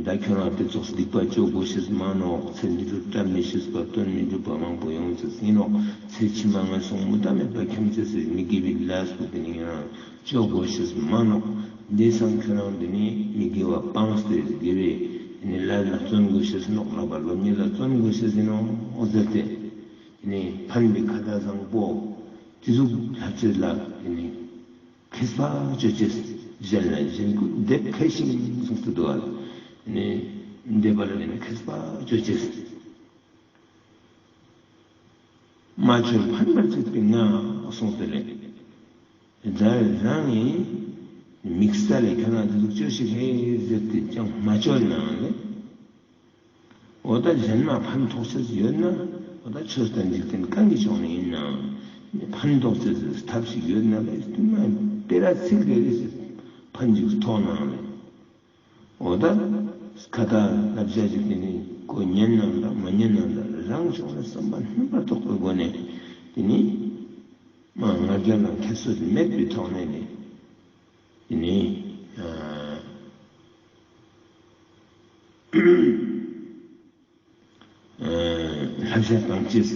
ད་ཁྱོད་རང་དེ་ཚོགས་སྡིག་པ་ཅོ་དགོས་ཤེས་མ་ནོག་ཚེ་འདི་ཚོ་བཀྲ་མི་ཤིས་པ་དོན་མི་འགྲུབ་པ་མང་པོ་ཡོང་ཚེ་ཡིན་ནོག་ཚེ་ཕྱི་མ་ངན་སོང་མུ་མཐའ་མེད་པ་ཁྱིམ་མཚེས་སུ་མི་དགེ་བའི་ལས་པོ་དེ་ནི་ཡང་ཅོ་དགོས་ཤེས་མ་ནོག་འདི་སང་ཁྱོད་རང་འདི་ནི་མི་དགེ་བ་སྤངས་ཏེ་དགེ་བའི་ནི་ལས་ལ་བརྩོན་དགོས་ཤེས་ནོག་ལག་པ་སློབ་གཉེར་ལ་བརྩོན་དགོས་ཤེས་ནོག་ཟེར་ཏེ། ནི་ཕན་པའི་ཁ་ཏ་བཟང་པོ་དེ་ཚོ་ལྷབ་ཆེད་ལ་དེ་ནི་མཁས་པ་ཅོ་ཅེས་གཞན་ལ་གཞན་ཀུན་འདེབས་མཁས་ཤིང་གསུངས་སུ་འདུག་ཨ། ནི་འདེབས་པ་ལ་ནི་མཁས་པ་ཅོ་ཅེས། མ་བཅོལ་ཕན་པར་བྱེད་པའི་སྔགས་གསུངས་ཏེ་ལས། རང་རང་གི་དམིགས་ས་ལས་ཁྱོད་རང་དེ་ཚོ་བཅོས་ཤིག་ཧེ་ཟེར་ཏེ་ཀྱང་མ་བཅོལ་ནའང་ལས། འོ་ད་གཞན་མ་ཕན་ཐོགས་ཆེས་ཡོད་ན། འོ་ད་ཆོས་དང་འཇིག་རྟེན་གང་གི་ཕྱོགས་ནས་ཡིན་ནའང་ཕན་ཐོགས་ཆེས་ཐབས་ཤིག་ཡོད་ན་ལས་དེ་མ་དེ་ར་ཚིག་རེ་རེ་ཞིག་ཕན་ཅིག་ཐོགས་ནའང་ལས། འོ་ད་ཁ་ཏ་བསླབ་བྱ་ཞིག་དེ་ནི་ཁོ་ཉན་ནའང་འདྲ་མ་ཉན་ནའང་འདྲ་རང་ཕྱོགས་ནས་བསམ་པ་སྣོན་པར་དག་པའི་སྒོ་ནས་དེ་ནི་མ་ང་རྒྱལ་ལ་ཁྱད་གསོད་མེད་པའི་ཐོག་ནས་ནི། དེ་ནི། བསླབ་བྱ་བཏང་ཅེས།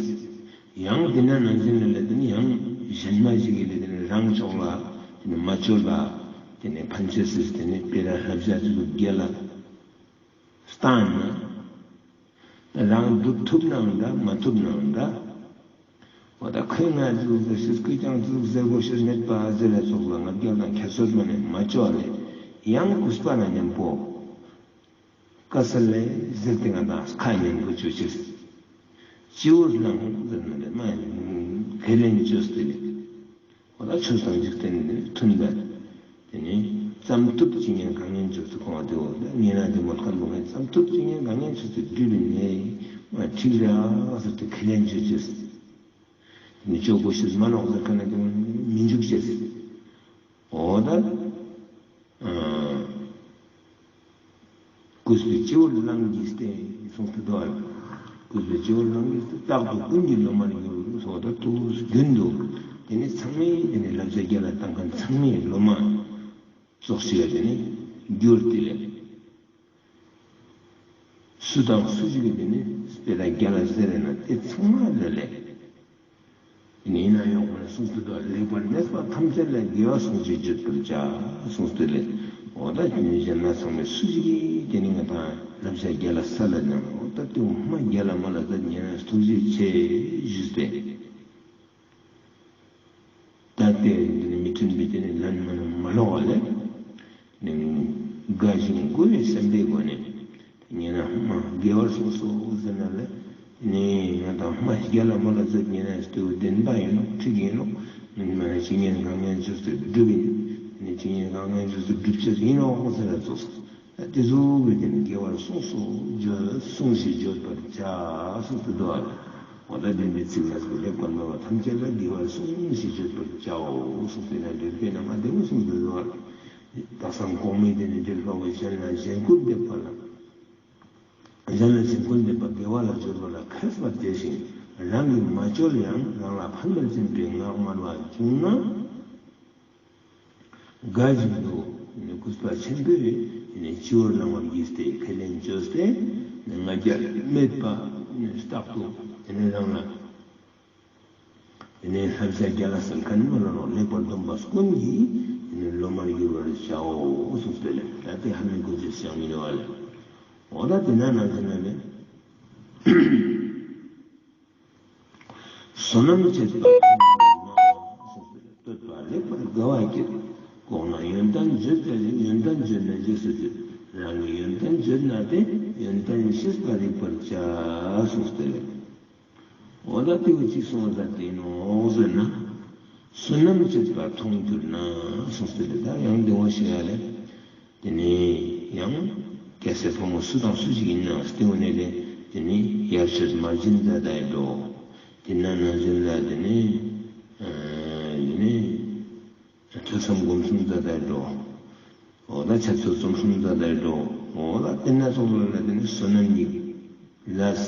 ཡང་དེ་ན་ནང་བཞིན་ལ་ལས་དེ་ནི་ཡང་གཞན་མ་ཞིག་གིས་ལས་དེ་ནི་རང་ཕྱོགས་ལ་དེ་ནི་མ་བཅོལ་བ། དེ་ནས་ཕན་ཆད་སྲིད་དེ་ནས་དཔེ་ར་ལྷ་བྱ་ཚོ་རྒྱལ་ལ་བཏང་ན། རང་སྒྲུབ་ཐུབ་ནའང་འདྲ་མ་ཐུབ་ནའང་འདྲ། འོ་ད་ཁོས་ང་ཚོ་ཟེར་ཤེས་ཁོས་ཀྱང་ཚོ་ཟེར་དགོས་ཤེས་མེད་པ་ཟེར་ལ་ཚོགས་ལ་ང་རྒྱལ་དང་ཁྱད་གསོད་མ་ནས་མ་ལྕོགས་ལས་ཡང་གུས་པ་ན་མཉམ་པོ། དཀའ་ས་ལས་ཟེར་ཏེ་ང་དང་ཁ་ཉན་དགོས་ཆོས་ཕྱིར། སྤྱི་བོར་སྣང་ཟེར་ན་ལས་མ་ཁས་ལེན་བཅོས་ཏེ་ལས། འོ་ད་ཆོས་དང་འཇིག་རྟེན་མཐུན་པ། དེ་ནས་བརྩམས་ཐུབ་ཅི་ཉན་གང་ཉན་བཅོས་ཏེ་ཁོང་བ་དེ་འོ་ད་ཉན་ན་དེ་མོ་ཁན་པོ་ངས་བརྩམས་ཐུབ་ཅི་ཉན་གང་ཉན་བཅོས་ཏེ་སྒྲུབ་པའི་ནས་མ་ཁྲིག་ར་ཟེར་ཏེ་ཁས་ལེན་བཅོས་བཅོས། དེ་ནས་བཅོ་དགོས་ཤེས་མ་ནོག་ཟེར་ཁ་ན་དེ་མོ་མི་འཇུག་བཅོས། འོ་ད། ཨ། གུས་པས་སྤྱི་བོར་བླངས་ཀྱིས་ཏེ་གསུངས་ཏེ་འདུག་ཨ། གུས་པས་སྤྱི་བོར་བླངས་ཀྱིས་ཏེ་རྟག་ཏུ་ཀུན་གྱི་སློབ་མར་གྱུར་སོགས་ད་དུས་རྒྱུན་དུ་དེ་ནི་ཚང་མས་དེ་ནི་བསླབ་བྱ་རྒྱལ་ལ་བཏང་མཁན་ཚང་མའི་སློབ་མ་ཙོགས་ཤིག་ལ་དེ་ནི་གྱུར་ཏེ་ལས། སུ་དང་སུ་ཞིག་གིས་དེ་ནི་དཔེ་དང་རྒྱལ་ལ་ཟེར་ན་དེ་ཚང་མ་ལ་ལས། ཡིན་ན་ཡང་ཁོང་ལ་གསུངས་ཏེ་འདུག་ལེགས་པར་གནས་པ་ཐམས་ཅད་ལ་དགེ་བ་སྲུང་ཞིང་བརྗོད་པར་བྱ་གསུངས་ཏེ་ལས། འོ་ད་དེ་ནི་གཞན་ན་ཚང་མས་སུ་ཞིག་གིས་དེ་ནི་ང་དང་བསླབ་བྱ་རྒྱལ་ལ་ས་ལ་ནང་འོ་ད་དེ་མ་རྒྱལ་ལ་མ་ལ་ད་ཉན་ན་ཐུགས་རྗེ་ཆེ་ཞུས་ཏེ། ད་ལྟའི་འདི་ནི་མི་མཐུན་པའི་དེ་ནི་ལན་མ་ནི་མ་ལོག་པ་ལས། ནི་དགའ་ཞིང་མགུ་བའི་སེམས་པའི་སྒོ་ནས། ཉེ་རང་མ་དགེ་བར་གསུངས་སོ་ཟེར་ན་ལས། ནི་ང་དང་མ་རྒྱལ་ལ་མ་ལ་ཟེར་ཉེ་རང་ལྟེ་བ་བདེན་པ་ཡིན་ནོ་ཁྲིག་ཡིན་ནོ། ནི་མ་ཇི་སྙེད་གང་ངན་ཆོས་སུ་སྒྲུབ་ཡིན། ནི་ཇི་སྙེད་གང་ངན་ཆོས་སུ་སྒྲུབ་ཆེད་ཡིན་ནོ་ཟེར་ལ་ཙོགས། དེ་ཚོ་བས་དེ་ནི་དགེ་བར་གསུངས་སོ་བརྗོད་གསུངས་ཞེས་བརྗོད་པར་བྱ་གསུངས་ཏེ་འདུག་ཨ། འོ་ད་བདེན་པའི་ཚིག་ལ་སོགས་ལེགས་པར་སྨྲ་བ་ཐམས་ཅད་ལ་དགེ་བར་གསུངས་ཞེས་བརྗོད་པར་བྱའོ་གསུངས་ཏེ་ན་འགྲེལ་པའི་ནང་མ་བདེ་མོ་གསུངས་ཏེ་འདུག་ཨ། ད་སང་གོང་མའི་དེ་ནི་འགྲེལ་པ་བས་གཞན་ལ་གཞན་སྐུར་འདེབས་པ་ལ། གཞན་ལ་གཞན་སྐུར་འདེབས་པ་དགེ་བ་ལ་སྦྱོར་བ་ལ་མཁས་པར་བྱས་ཤིང་རང་གིས་མ་བཅོལ་ཡང་རང་ལ་ཕན་པར་བྱེད་པའི་ངག་སྨྲ་བ་བྱུང་ན། དགའ་བཞིན་དུ་ནི་གུས་པ་ཆེན་པོས་ནི་སྤྱི་བོར་བླང་བར་བགྱིས་ཏེ་ཁས་ལེན་བཅོས་ཏེ་ནི་ང་རྒྱལ་མེད་པ་ནི་རྟག་ཏུ་ནི་རང་ལ་ནི་བསླབ་བྱ་རྒྱལ་ལ་སེམས་ཁ་ནི་མ་ལོ་ལེགས་པར་སྡོམ་པ་ཀུན་གྱིས་ནི་སློབ་མར་འགྱུར་བར་བྱའོ་གསུངས་ཏེ་ལས། ད་དེ་ཧ་མི་གོ་ཅེས་ཀྱང་མི་ནུས་པ་ལས། འོ་ད་དེ་ན་ན་དེ་ན་ནི། བསོད་ནམས་བྱེད་པ་ཐོས་པ་ལེགས་པར་དགའ་བ་སྐྱེད། ལྐོག་ན་ཡོན་ཏན་བརྗོད་པ་ཡིན། ཡོན་ཏན་བརྗོད་ན་རྗེས་སུ་བརྗོད། རང་གི་ཡོན་ཏན་བརྗོད་ན་དེ་ཡོན་ཏན་ཤེས་པ་རིག་པར་བྱ་གསུངས་ཏེ། འོ་ད་དེ་བས་ཅིག་གསུངས་པ་དེ་ནོ་ཟེར་ན། བསོད་ནམས་བྱེད་པ་མཐོང་གྱུར་ན་གསུངས་ཏེ། ད་ཡང་བདེ་བ་ཞིག་ཡ་ལས། དེ་ནས་ཡང་རྒྱལ་སྲས་ཕོ་མོ་སུ་དང་སུ་ཞིག་ཡིན་ནའང་སྟེང་འོ་ནས་ལས་དེ་ནས་ཡར་ཕྱིར་མར་སྦྱིན་བདག་ལྟར་འགྲོ། དེ་ན་ན་བཞིན་ལ་དེ་ནས་ཨ་དེ་ནས་ཐོས་བསམ་སྒོམ་གསུམ་བདག་ལྟར་འགྲོ། འོ་ད་འཆད་རྩོད་རྩོམ་གསུམ་བདག་ལྟར་འགྲོ། འོ་ད་དེ་ན་སོང་ལ་དེ་ནས་བསོད་ནམས་ཀྱི་ལས་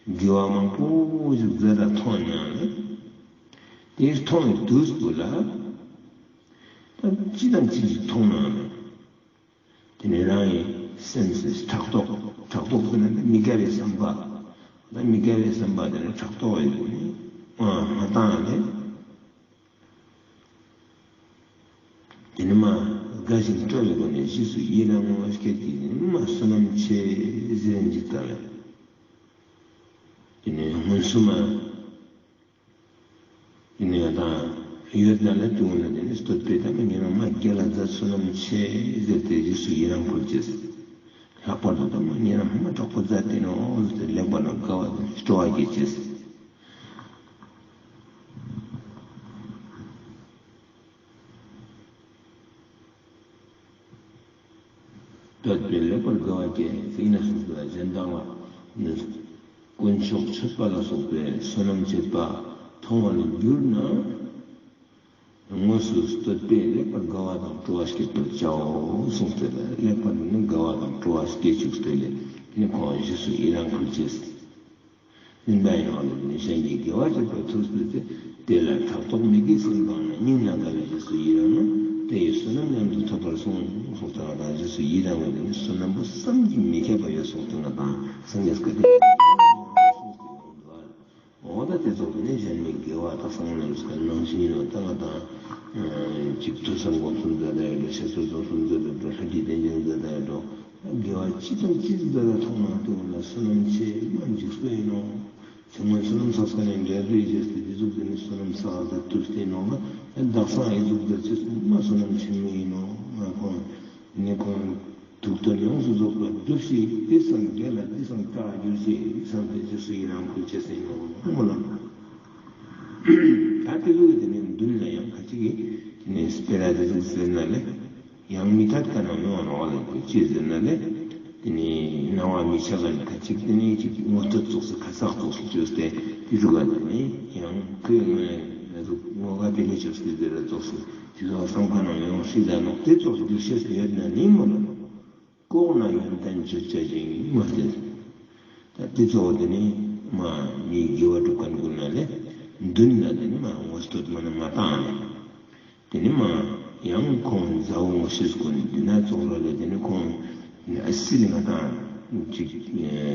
དགེ་བ་མང་པོ་ཞིག་མཛད་ལ་མཐོང་ན་ལས། དེ་མཐོང་བའི་དུས་སུ་ལ། ད་ཅི་དང་ཅི་ཞིག་མཐོང་ན། དེ་ནས་རང་གི་སེམས་སུ་ཕྲག་དོག་ཕྲག་དོག་ཟེར་ན་མི་དགའ་བའི་བསམ་པ། ད་མི་དགའ་བའི་བསམ་པ་དེ་ནི་ཕྲག་དོག་ཡིན་དགོས་ནི། ཨ་མ་བཏང་ཡང་དེ། དེ་ནི་མ་དགའ་ཞིང་སྤྲོ་བའི་སྒོ་ནས་རྗེས་སུ་ཡི་རང་ངོ་སྐད་ཀྱིས་ནི་མ་བསོད་ནམས་ཆེ་ཟེར་འཇིག་ལྟ་བས། དེ་ནི་སྔོན་སུ་མ། ཡིན་ཡང་དང་ཡོད་ན་ལ་དུས་འོ་ན་དེ་ནི་བསྟོད་པས་ད་མི་ཉེ་རང་མ་རྒྱལ་ལ་མཛད་བསོད་ནམས་ཆེ་ཟེར་ཏེ་རྗེས་སུ་ཡི་རང་ཕུལ་ཅེས། ལྷག་པར་དུ་ད་མ་ཉེ་རང་མ་གྲོགས་པོ་མཛད་དེ་ནོ་ཟེར་ཏེ་ལེགས་པར་ན་དགའ་བ་དང་སྤྲོ་བ་སྐྱེ་ཅེས། བསྟོད་པས་ལེགས་པར་དགའ་བ་སྐྱེ། ཡིན་ན་གསུངས་པ་གཞན་དག་ལ་ནི། དཀོན་མཆོག་མཆོད་པ་ལ་སོགས་པའི་བསོད་ནམས་བྱེད་པ་མཐོང་བར་གྱུར་ན། དངོས་སུ་བསྟོད་པས་ལེགས་པར་དགའ་བ་དང་སྤྲོ་བ་སྐྱེད་པར་བྱའོ་གསུངས་ཏེ། ལེགས་པར་ནི་དགའ་བ་དང་སྤྲོ་བ་སྐྱེ་བཅུག་སྟེ་ལས་ནི་ཁོང་རྗེས་སུ་ཡི་རང་ཕུལ་ཅེས། སྨན་པ་ཡིན་ནོ་ལས་ནི་གཞན་གྱི་དགེ་བ་བྱེད་པར་ཐུགས་བསྐུལ་ཏེ། དེ་ལ་ཕྲག་དོག་མི་དགེའི་སེམས་སྤངས་ནས་སྙིང་ལ་དགའ་བའི་རྗེས་སུ་ཡི་རང་ན་དེ་ཡི་བསོད་ནམས་མཉམ་དུ་ཐོབ་པར་གསུངས་གསུངས་ཏེ། ང་དང་རྗེས་སུ་ཡི་རང་བའི་ནི་བསོད་ནམས་པོ་བསམ་གྱིས་མི་ཁྱབ་པ་ཡོད་གསུངས་ཏེ། ང་དང་སངས་རྒྱས་སྐུ་དེ་འོ་ད་དེ་ཚོ་ནི་གཞན་མི་དགེ་བ་དག་ས་ང་ལ་ཡོད་ཀྱི་ནང་བཞིན་ཡིན་ནོ། ད་ང་དང་ ཅིག་ཐོས་བསམ་སྒོམ་གསུམ་མཛད་ད་ཡོད་འགྲོ། ཞལ་གསུང་རྩོམ་གསུམ་མཛད་ད་ཡོད་འགྲོ། ལྷ་བྲིས་བསྟན་འགྱུར་མཛད་ད་ཡོད་འགྲོ། དགེ་བ་ཅི་དང་ཅི་མཛད་ད་མཐོང་ན་དེ་འོ་ན་བསོད་ནམས་ཆེ་མ་འཇིགས་པ་ཡིན་ནོ། ཚེ་སྔོན་བསོད་ནམས་བསགས་ས་ནས་འབྲས་བུ་ཡི་རྗེས་སུ་དེ་ཟུག་དེ་ནི་བསོད་ནམས་བསགས་ཟེར་དུས་དེ་ནོ་ལ་བདག་སང་ཨི་ཟུག་ཟེར་ཚེ་མ་བསོད་ནམས་ཆེན་མོ་ཡིན་ནོ། ང་ཁོང་ནི་ཁོང་དུག་དོན་ཡོངས་སུ་རྫོགས་པར་སྒྲུབས་ཤིག་དེ་སང་དགེ་ལ་འདི་སང་སྐྲག་འགྱུར་ཞིག་བསམ་སྟེ་རྗེས་སུ་ཡི་རང་བསྐུལ་བྱས་ཟིན་ནོ་མོ་ལ། ད་དེ་ལུགས་དེ་ནི་མདུན་ལ་ཡང་ཁ་ཅིག་གིས་དེ་ནི་སྤེ་ར་དེ་ཟུག་ཟེར་ན་ལས། ཡང་མི་ཐད་ཀ་ན་མི་དབང་ནོ་ལ་དེ་ཅི་ཟེར་ན་ལས། དེ་ནི་སྣང་བ་མི་ཆགས་ཀ་ནི་ཁ་ཅིག་དེ་ནི་ཅིག་ངོ་སྤྲོད་ཙོགས་སུ་ཁ་གསག་ཙོགས་སུ་བཅོས་ཏེ་དེ་ཟུག་ག་དེ་ནི་ཡང་ཁོས་ངོ་ནས་ང་ཚོ་ངོ་ག་དེ་ནི་ཆགས་སྲིད་ཟེར་ར་ཙོགས་སུ་དེ་ཚོ་བསམ་ཁ་ནང་ཡོང་སྲིད་ད་ནོ་དེ་ཙོགས་སུ་འགྱུར་ཤེས་སུ་ཡོད་ན་ནི་མོ་ལ། ལྐོག་ན་ཡོན་ཏན་བརྗོད་བྱ་ཞིང་མ་སྟེ། ད་དེ་གཙོ་བོ་དེ་ནི་མ་མིའི་དགེ་བ་སྒྲུབ་མཁན་ཀུན་ན་ལས་མདུན་ལ་དེ་ནི་མ་ངོ་སྤྲོད་མ་ནི་མ་བཏང་ནས། དེ་ནི་མ་ཡང་ཁོང་མཛའ་བོ་ངོ་ཤེས་ཀུན་འདི་ན་ཙོག་ར་ལས་དེ་ནི་ཁོང་ཨ་སི་ལི་ང་དང་ཅིག་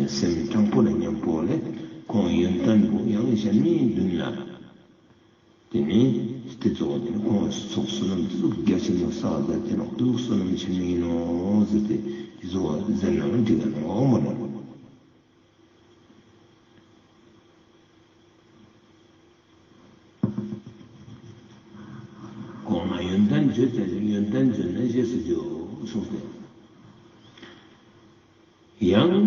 སེམས་དྲང་པོ་ལ་མཉམ་པོ་ལས་ཁོང་ཡོན་ཏན་པོ་ཡང་གཞན་མིའི་མདུན་ལ། དེ་ནས་དེ་གཙོ་བོ་དེ་ནི་ཁོང་ཚོགས་བསོད་ནམས་དེ་ཚོ་རྒྱ་ཆེན་མོ་བསགས་ཟེར་དེ་ནོ་དེ་ཚོ་བསོད་ནམས་ཆེན་མོ་ཡིན་ནོ་ཟེར་ཏེ་དེ་ཚོ་ཟེར་ན་འགྲིག་ག་ནོ་མ་ནོ། གོང་མ་ཡོན་ཏན་བརྗོད་ཀྱང་ཡོན་ཏན་བརྗོད་ན་རྗེས་སུ་འཇུག་གསུངས་ཏེ། ཡང་།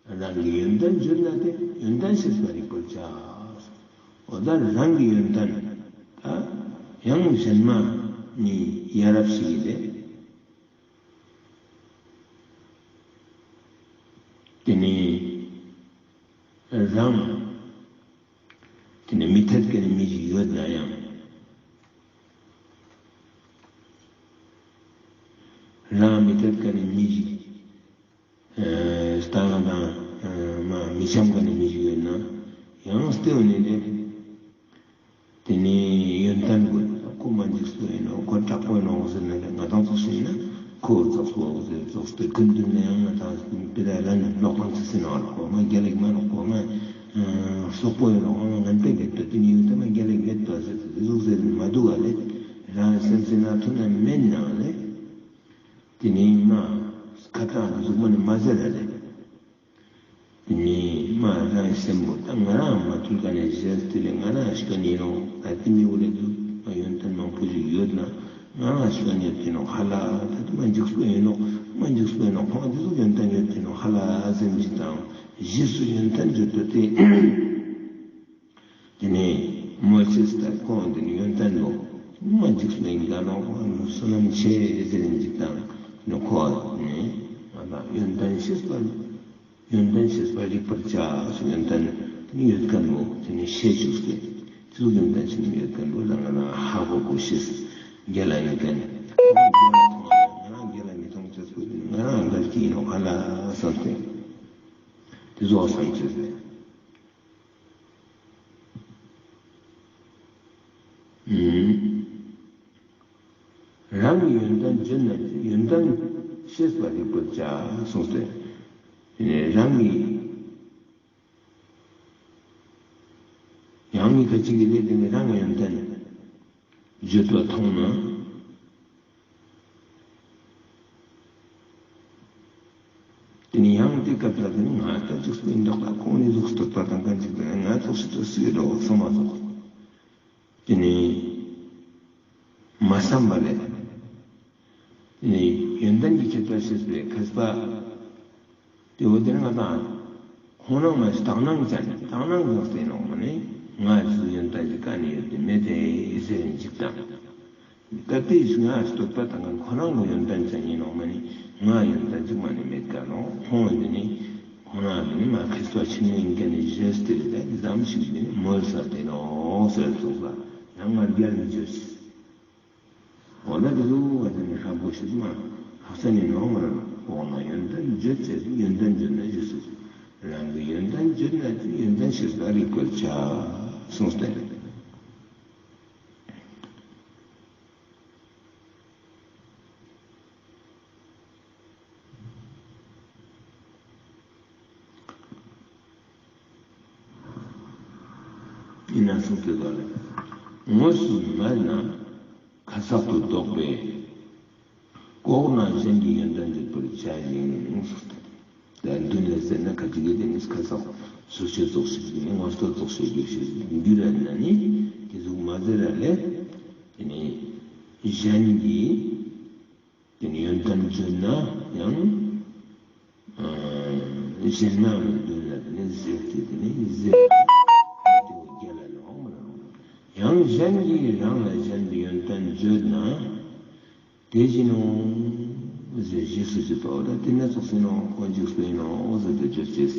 རང་གི་ཡོན་ཏན་བརྗོད་ན་སྟེ་ཡོན་ཏན་ཤེས་པར་རིག་པར་བྱ། འོ་ད་རང་གི་ཡོན་ཏན་ད་ཡང་གཞན་མ་ནི་ཡ་རབས་ཤིག་ཡིན་ཏེ། དེ་ནི་རང་དེ་ནི་མི་ཐད་ཀ་ནི་མི་ཞིག་ཡོད་ན་ཡང་། རང་མི་ཐད་ཀ་ནི་མི་ཞིག་ཨ་ལྟ་བ་དང་ཨ་མ་མི་འཆམ་ག་ནས་མི་ཞིག་ཡོད་ན་ཡང་ལྟེ་བ་ནས་དེ་དེ་ནས་ཡོན་ཏན་དགོས། ཁོ་མ་འཇིགས་སུ་ཡིན་ནོ་ཁོ་དྲག་པོ་ཡིན་ནོ་ཟེར་ན་ང་དང་ཚོ་ཤེས་ན་ཁོ་རྫོགས་སོ་ཟེར་རྫོགས་སྟེ་ཀུན་མདུན་ནས་ཡང་ང་དང་སྤེ་ར་ར་ནས་ལོག་གང་ཚེ་སེ་ན་བར་ཁོ་ང་རྒྱ་ལེགས་མ་ནོ་ཁོ་ང་སོག་པོ་ཡིན་ནོ་ང་ངན་པའི་མེད་དོ་དེ་ནས་ཡོད་དེ་ང་རྒྱ་ལེགས་མེད་དོ་ཟེར་ཟེར་ཟུག་ཟེར་མ་འདུག་ག་ལེ། རང་སེམས་སེ་ན་ཐུན་ན་མེད་ནང་ལེ། དེ་ནས་མ་ཁ་ཏང་གཟུགས་མ་ནི་མ་ཟེར་ར་རེད། དེ་ནས་མ་རང་སེམས་པོ་ད་ང་རང་མ་ཐུལ་ག་ནས་བཞེས་དེ་ལས་ང་རང་ཞིག་ནས་ཡིན་ནོ། ད་དེ་མི་འུ་ལས་འདུག་ང་ཡོན་ཏན་མང་པོ་ཞིག་ཡོད་ན་ང་རང་ཞིག་ནས་དེ་ནོ་ཧ་ལ་ད་དེ་མ་འཇིགས་པོ་ཡིན་ནོ། མ་འཇིགས་པོ་ཡིན་ནོ་ཁོང་དེ་ཚོ་ཡོན་ཏན་ཡོད་དེ་ནོ་ཧ་ལ་སེམས་ཅིག་དང་རྗེས་སུ་ཡོན་ཏན་བརྗོད་དོ་དེ། དེ་ནས་མོལ་ཆེས་ལྟར་ཁོང་དེ་ནི་ཡོན་ཏན་ལོ། མ་འཇིགས་སུ་ཡིན་ག་ནོ་བསོད་ནམས་ཆེ་ཟེར་ཡིན་ཅིག་དང་ནི་ཁོ་ནི་ང་དང་ཡོན་ཏན་ཤེས་པ་ཡོན་ཏན་ཤེས་པ་རིག་པར་བྱ་སོ་ཡོན་ཏན་དེ་ནི་ཡོད་མཁན་ལོ་དེ་ནི་ཤེས་བཅུག་སྟེ་དེ་ཚོ་ཡོན་ཏན་ཆེན་མོ་ཡོད་མཁན་ལོ་ལ་ང་རང་ཧ་གོ་གོ་ཤེས་རྒྱ་ལ་ཡིན་མཁན་ང་རང་རྒྱ་ལ་མཐོང་ང་རང་རྒྱ་ལ་མི་མཐོང་ཆེས་པོ་ང་རང་འགལ་གྱི་ཡིན་ནོ་ཧ་ལ་བསམ་སྟེ་དེ་ཚོ་བསམ་ཆེས་ཟེར། རང་གི་ཡོན་ཏན་བརྗོད་ན་ཡོན་ཏན་ཤེས་པར་རིག་པར་བྱ་གསུངས་ཏེ། རང་གི་ཡང་མི་ཁ་ཅིག་གིས་ལས་དེ་ནི་རང་གི་ཡོན་ཏན་བརྗོད་པ་མཐོང་ན། དེ་ནི་ཡང་དེ་སྐབས་ལ་དེ་ནི་ང་ལྟ་ཅིག་སུ་འདོགས་ལ་ཁོང་ནི་གཟུགས་སྟོད་པ་དང་གང་ཅིག་དང་ང་ཚོགས་སུ་ཏུ་སུའི་འགྲོ་སོ་མ་ཚོགས། དེ་ནི་མ་བསམ་པ་ལས། དེ་ནི་ཡོན་ཏན་གྱི་ཁྱད་པར་ཤེས་པའི་མཁས་པ། དེ་འོ་དེ་ནི་ང་དང་ཁོང་རང་མ་ཞིག་དག་སྣང་ཅན་དག་སྣང་ཡོད་ཟེར་ནོ་མ་ནི་ང་ཚོའི་ཡོན་ཏན་གྱི་ཀ་ནས་ཡོད་དེ་མེད་དེ་ཟེར་ཡིན་ཅིག་དང་། སྐབས་དེའི་ང་སྟོད་པ་དང་ཁོ་རང་གི་ཡོན་ཏན་ཅན་ཡིན་ནོ་མ་ནི་ང་ཡོན་ཏན་ཅིག་མ་ནི་མེད་ཀ་ནོ། ཁོང་འདི་ནི་ཁོ་རང་འདི་ནི་མ་ཁེ་སོ་ཆེན་མོ་ཡིན་ཀ་ནི་བཞེས་ཏེ་རེད་ད་འདི་ཙམ་ཞིག་འདི་ནི་མོལ་ས་དེ་ནོ་ཟེར་ཚོགས་ལ་ཡང་ང་རྒྱལ་མི་བྱོས། འོ་ན་དེ་ཚོ་བ་དེ་ནི་ཧྲ་པོ་ཞིག་མ་ཧ་ས་ནི་ནོ་མ་ར་འོ་ན་ཡོན་ཏན་བརྗོད་ཚེ་ཡོན་ཏན་བརྗོད་ན་རྗེས་སུ་རང་གི་ཡོན་ཏན་བརྗོད་ན་ཡོན་ཏན་ཤེས་པ་རིག་པར་བྱ་གསུངས་ཏེ། ཡིན་ན་གསུངས་ཏེ་ལ་ལས། དངོས་སུ་མལ་ན་ ཁ་གསག་ཏུ་ལྡོག་པས། ལྐོག་ན་གཞན་གྱི་ཡོན་ཏན་བརྗོད་པར་བྱ་ཞིང་། ད་མདུན་ལ་ཟེར་ན་ཁ་ཅིག་གིས་དེ་ནི་ཁ་གསག་སོར་ཆུད་ཙོགས་ཤིག་དེ་ནི་ངོ་བསྟོད་ཙོགས་ཤིག་རྒྱུ་ཞིག་འདི་ར་ན་ནི་དེ་ཟུག་མ་ཟེར་ར་ལས། དེ་ནི་གཞན་གྱི་དེ་ནི་ཡོན་ཏན་བརྗོད་ན་ཡང་། ཨ་གཞན་མ་ལ་མདུན་ལ་དེ་ནི་གཟིགས་ཏེ་དེ་ནི་གཟིགས་ཏེ་རྒྱལ་ལ་ལོག་མ་ལོག་ཡང་གཞན་གྱིས་རང་ལ་གཞན་གྱི་ཡོན་ཏན་བརྗོད་ན། དེ་བཞིན་ནོ། ཟེར་རྗེས་སུ་བརྗོད་པའོ། ད་དེ་ནི་ཙོགས་ཡིན་ནོ། ཁོ་འཇིགས་སུ་ཡིན་ནོ་ཟེར་ཏེ་བརྗོད་ཅེས།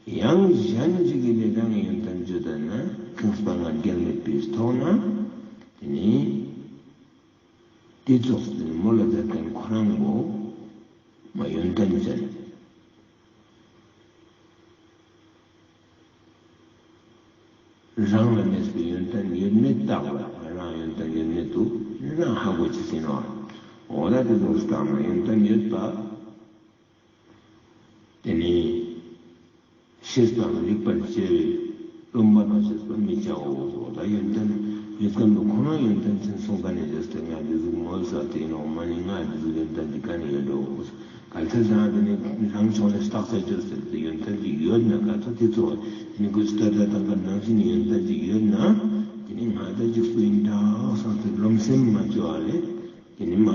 ཡང་གཞན་གཅིག་གིས་ནི་རང་ཡོན་ཏན་བརྗོད་ན། ཁེངས་པ་ང་རྒྱལ་མེད་པའི་ཐོག་ན། དེ་ནི་དེ་ཙོགས་ཏེ་མོ་ལ་མཛད་མཁན་ཁོ་རང་གོ་མ་ཡོན་ཏན་ཅན། རང་ལ་གནས་པའི་ཡོན་ཏན་ཡོད་མེད་བརྟག་ལ་རང་ཡོན་ཏན་ཡོད་མེད་དུ་རང་ཧ་གོ་ཅི་ཟིན་ནོ། འོ་ད་དེ་ཚོ་བརྟག་ན་ཡོན་ཏན་ཡོད་པ། དེ་ནི་ཤེས་དང་རིག་པར་བྱེད་པའི་རློམ་པ་དང་བཅས་པ་མི་བྱའོ། འོ་ད་ཡོན་ཏན་ཡོད་མཁན་པོ་ཁོ་རང་ཡོན་ཏན་ཅན་སོང་ག་ནས་བྱས་ཏེ་ང་འདི་ཟུག་མོལ་ས་དེ་ཡིན་ནོ་མ་ནི་ང་འདི་ཟུག་ཡོན་ཏན་འདི་ག་ནས་ཡོད་འགྲོ། གལ་ཏེ་རང་དེ་ནི་རང་ཕྱོགས་ནས་བརྟག་དཔྱད་བྱས་ཟེར་ཏེ་ཡོན་ཏན་ཅིག་ཡོད་ན་ག་ཚོད་དེ་ཚོ་དེ་ནི་ཁོས་ལྟ་ད་དང་ག་ནང་བཞིན་ཡོན་ཏན་ཅིག་ཡོད་ན་དེ་ནི་ང་ད་འཇིགས་སུ་ཡིན་འདྲ་བསམ་སྟེ་རློམ་སེམས་མ་བཅོ་བ་ལས་དེ་ནི་མ་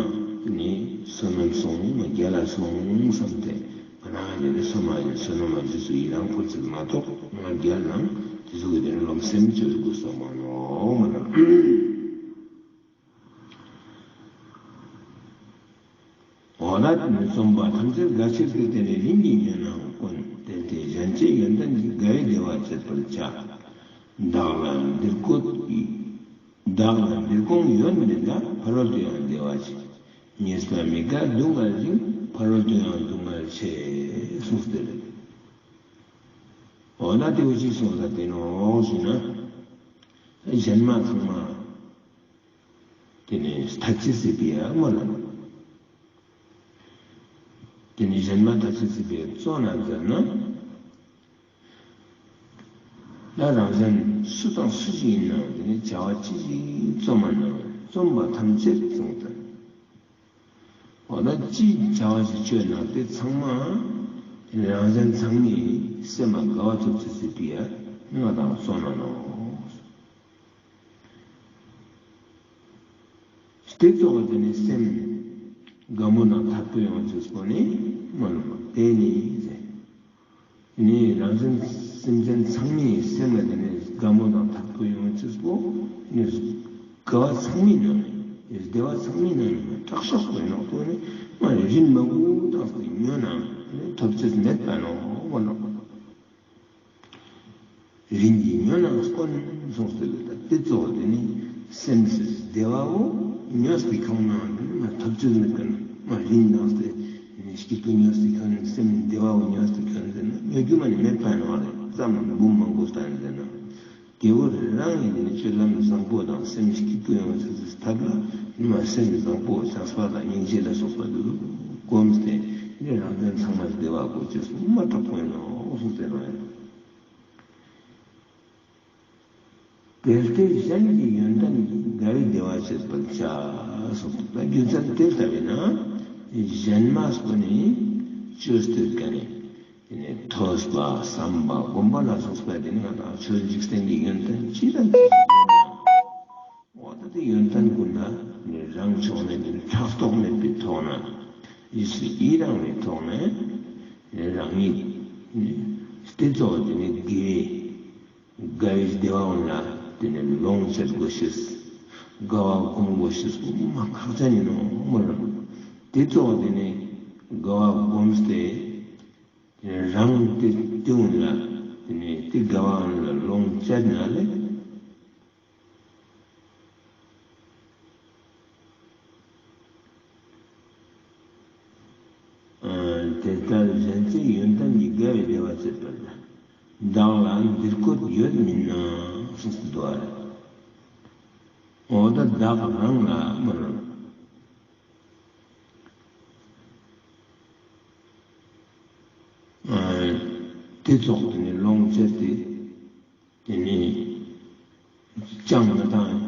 དེ་ནི་བསོད་ནམས་སོང་ང་རྒྱལ་ལ་སོང་བསམ་སྟེ་ང་རང་དེ་ནི་སོ་མ་ཡིན་བསོད་ནམས་མ་འཇིགས་སུ་ཡི་རང་ཁོ་ཚིག་མ་གཏོགས་ང་རྒྱལ་ནང་དེ་ཚོ་གི་དེ་ནི་རློམ་སེམས་བཅོ་དགོས་སོ་མ་ནོ་མ་ནོ། འོ་ན་རྩོམ་པ་ཐམས་ཅད་དགའ་ཕྱིར་དུ་བརྟེན་ནས་རིམ་གྱིས་ཉོན་ནའང་དཀོན། དེ་ལྟས་གཞན་གཅེས་ཡོན་ཏན་གྱིས་དགའ་བའི་བདེ་བ་སྤྱད་པར་བྱ། བདག་ལ་འདིར་བཀོད་བདག་ལ་འདིར་དགོངས་ཡོད་མིན་ལ། ཕ་རོལ་ཏུ་ཡང་བདེ་བ་ཆེ། ཉེས་པ་མི་དགའ་སྡུག་བསྔལ་ཞིང་། ཕ་རོལ་ཏུ་ཡང་སྡུག་བསྔལ་ཆེ། གསུངས་ཏེ། འོ་ན་དེ་འུ་ཅི་གསུངས་ས་དེ་ནོ་ཞུ་ན། གཞན་མ་ཚང་མ། དེ་ནས་ཐ་ཆད་སྲིད་པའི་ཨ་མ་ལ། དེ་ནས་གཞན་མ་ཐ་ཆད་སྲིད་པའི་གཙོ་ན་མཛད་ན། ད་རང་གཞན་སུ་དང་སུ་ཞིག་ཡིན་ནའང་དེ་ནས་བྱ་བ་ཅི་ཞིག་རྩོམ་པ་ན་རྩོམ་པ་ཐམས་ཅད་གསུངས་ཏེ། འོ་ན་ཅི་བྱ་བ་ཞིག་སྤྱོད་ན་དེ་ཚང་མ་དེ་ནས་རང་གཞན་ཚང་མའི་སེམས་ལ་དགའ་བ་ཐོབ་ཚུལ་སྲིད་པའི་ཨ་མ་དང་གཙོ་ན་ནོ། དེ་གཙོ་བོ་དེ་ནི་སེམས་དགའ་མོ་དང་ཐག་པོ་ཡོང་ཚུལ་སོགས་ནི་མ་ལུས་པ་དེ་ནི་ཟེར། ནི་རང་བཞིན་སེམས་ཅན་ཚང་མའི་སེམས་ལ་དེ་ནི་དགའ་མོ་དང་ཐག་པོ་ཡོང་ཚུལ་སོགས་ནི་དགའ་བ་ཚང་མའི་ནང་ནས་བདེ་བ་ཚང་མའི་ནང་ནས་དྲག་ཤོས་པོ་ཡིན་ནོ་དེ་ནི་མ་རིན་མ་དགོས་དང་ཉོ་ན་ཐོབ་ཚུལ་མེད་པ་ནོ་མ་ལུས་པ། རིན་གྱིས་ཉོ་ན་དཀོན་གསུངས་ཏེ་ལ། ད་དེ་གཙོ་བོ་དེ་ནི་སེམས་སུ་བདེ་བའོ་ཉོས་ཏེ་ཁོང་ན་མ་ཐོབ་ཚུལ་མེད་ཀྱང་མ་རིན་དང་སྟེ་ནི་སྐྱིད་པོ་ཉོས་ཏེ་ཁོང་སེམས་བདེ་བའོ་ཉོས་ཏེ་ཁོང་ཟེར་ན་ཉོ་རྒྱུ་མ་ནི་མེད་པ་ནོ་རེད། ཙམ་འབུམ་མང་པོ་ལྟར་ཟེར་ན་དེ་བོ་རང་ཡིན་དེ་ནི་སྤྱོད་ལམ་བཟང་པོ་དང་སེམས་སྐྱིད་པོ་ཡོང་ཚུལ་ཐབས་ལ་ནི་མ་སེམས་བཟང་པོ་བྱང་སྤང་དང་སྙིང་རྗེ་ལ་སོགས་པ་དེ་ཚོ་བསྒོམས་ཏེ་ནི་རང་དོན་ཚང་མ་བདེ་བ་དགོས་ཅེས་སུ་མ་དྲག་པོ་ཡིན་ནོ་གསུངས་ཏེ་ནོ་ཡིན། དེ་ལྟས་གཞན་གྱི་ཡོན་ཏན་གྱིས་དགའ་བའི་བདེ་བ་སྤྱད་པར་བྱ། གསུངས་ཏེ། རྒྱུ་མཚན་དེ་ལྟ་བས་ན་གཞན་མ་སོགས་ནི་བཅོས་ཏེ་དགའ་ནས་དེ་ནས་ཐོས་པ་བསམ་པ་སྒོམ་པ་ལ་སོགས་པ་དེ་ནི་ང་དང་ཆོས་འཇིག་རྟེན་གྱི་ཡོན་ཏན་ཅི་དང་ཅི་ཞིག་ཡོད་ན། འོ་ད་དེ་ཡོན་ཏན་ཀུན་ལ་ནི་རང་ཕྱོགས་ནས་ནི་ཕྲག་དོག་མེད་པའི་ཐོག་ནས་ཡིད་སུ་ཡི་རང་བའི་ཐོག་ནས་ནི་རང་ཉིད་ནི་དེ་གཙོ་བོ་དེ་ནི་དགེ་བའི་དགའ་བའི་བདེ་བ་འོང་ལ་དེ་ནི་ལོངས་སྤྱོད་དགོས་ཤེས། དགའ་བ་སྒོམ་དགོས་ཤེས་མ་ཁག་ཅན་ཡིན་ནོ་མོ་རང་། དེ་གཙོ་བོ་དེ་ནི་དགའ་བ་སྒོམས་ཏེ་དེ་ནི་རང་དེ་དེ་འོང་ལ་དེ་ནི་དེ་དགའ་བ་འོང་ལ་ལོངས་སྤྱད་ན་ལེ། དེ་ལྟར་གཞན་གཅེས་ཡོན་ཏན་གྱིས་དགའ་བའི་བདེ་བ་སྤྱད་པར་བདག་ལ་འདིར་བཀོད་ཡོད་མིན་ན་གསུངས་སུ་འདུག་པ་རེད། འོ་ད་བདག་རང་ལ་མ་རུང་། དེ་ཙོགས་དེ་ནི་ལོངས་སྤྱད་དེ། དེ་ནས་ཅང་མི་བཏང་།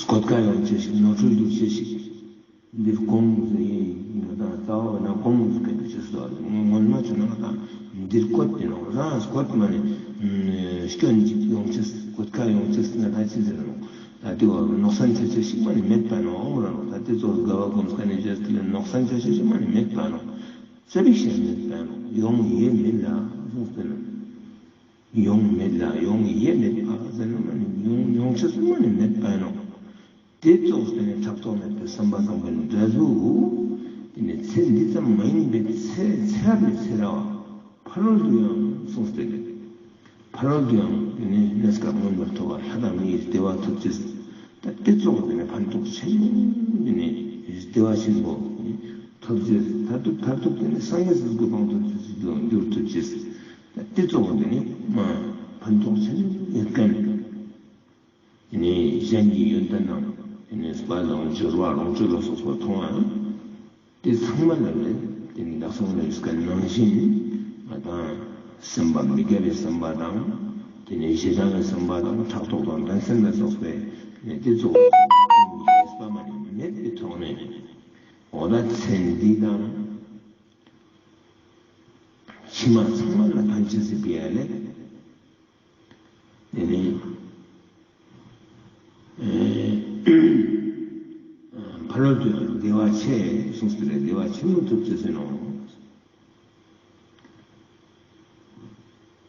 སྐོར་ཀ་ ཡོང་ཆེ་ཞིག་ནོར་འཁྲུལ་འདུག་ཆེ་ཞིག་འདིར་གོང་ཟེར་ཡིན་ང་དང་རྩ་བ་ན་གོང་ཟེར་ག་འདུག་ཆེ་སོ་ངོ་མ་ཆུ་ན་ང་དང་འདིར་བཀོད་དེ་ནོ་རང་བཀོད་མ་ནི་སྐྱོན་ཅིག་ཡོང་ཆེ་བཀོད་ཁ་ཡོང་ཆེ་ང་དང་ཅི་ཟེར་ནོ། ད་དེ་བ་ནོག་སན་ཆ་ཆ་ཞིག་མ་ནི་མེད་པ་ནོ་ཨོ་ར་ནོ། ད་དེ་ཚོ་དགའ་བ་སྒོམ་ཁ་ནས་བྱས་དེ་ལ་ནོག་སན་ཆ་ཆ་ཞིག་མ་ནི་མེད་པ་ནོ། ཙེ་པིག་ཤ་མེད་པ་ནོ་ཡོང་ཡེ་མེད་ལ་གསུངས་ཏེ་ནོ། ཡོང་མེད་ལ་ཡོང་ཡེ་མེད་པ་ཟེར་ན་མ་ནི་ཡོང་ཡོང་ཆ་ཞིག་མ་ནི་མེད་པ་ནོ། དེ་ཙོགས་དེ་ནི་ཕྲག་དོག་མེད་པའི་བསམ་པ་བཟང་པོའི་འབྲས་བུ། དེ་ནི་ཚེ་འདི་ཙམ་མ་ཡིན་པའི་ཚེ་ཚེ་རབས་ནས་ཚེ་ར་བ་ཕ་རོལ་ཏུ་ཡང་གསུངས་ཏེ། ཕ་རོལ་ཏུ་ཡང་དེ་ནི་གནས་སྐབས་མངོན་པར་མཐོ་བ་ལྷ་དང་མིའི་བདེ་བ་ཐོབ་ཅེས། ད་དེ་ཙོགས་དེ་ནི་ཕན་ཐོགས་ཆེན་པོ་དེ་ནི་བདེ་བ་ཆེན་པོ་ཐོབ་ཅེས། མཐར་ཐུག་མཐར་ཐུག་དེ་ནི་སངས་རྒྱས་སུ་གོ་འཕང་ཐོབ་ཅེས་སུ་འགྱུར་ཐུབ་ཅེས། ད་དེ་ཙོགས་དེ་ནི་མ་ཕན་ཐོགས་ཆེན་པོ་ཡོད་མཁན། དེ་ནས་གཞན་གྱི་ཡོན་ཏན་དང་དེ་ནས་དཔལ་དང་འབྱོར་བ་ལོངས་སྤྱོད་ལ་སོགས་པ་མཐོང་བ་དེ་ཚང་མ་ལ་ནི་དེ་ནི་བདག་སོང་ལ་ཡོད་ཀ་ནང་བཞིན་ང་དང་སེམས་པ་མི་དགའ་བའི་བསམ་པ་དང་དེ་ནས་ཞེ་སྡང་བའི་བསམ་པ་དང་ཕྲག་དོག་དང་འགྲན་སེམས་ལ་སོགས་པའི་ནི་དེ་ཚོ་ཡོད་པ་མ་ནི་མེད་པའི་ཐོག་ནས་འོ་ད་ཚེ་འདི་དང་ཕྱི་མ་ཚང་མ་ལ་ཕན་ཆེ་སྲིད་པའི་ཡ་ལས། དེ་ནས་ཕ་རོལ་ཏུ་ཡང་བདེ་བ་ཆེ་གསུངས་ཏེ་རེད། བདེ་བ་ཆེན་པོ་ཐོབ་ཅེས་ཟེར་ནོ།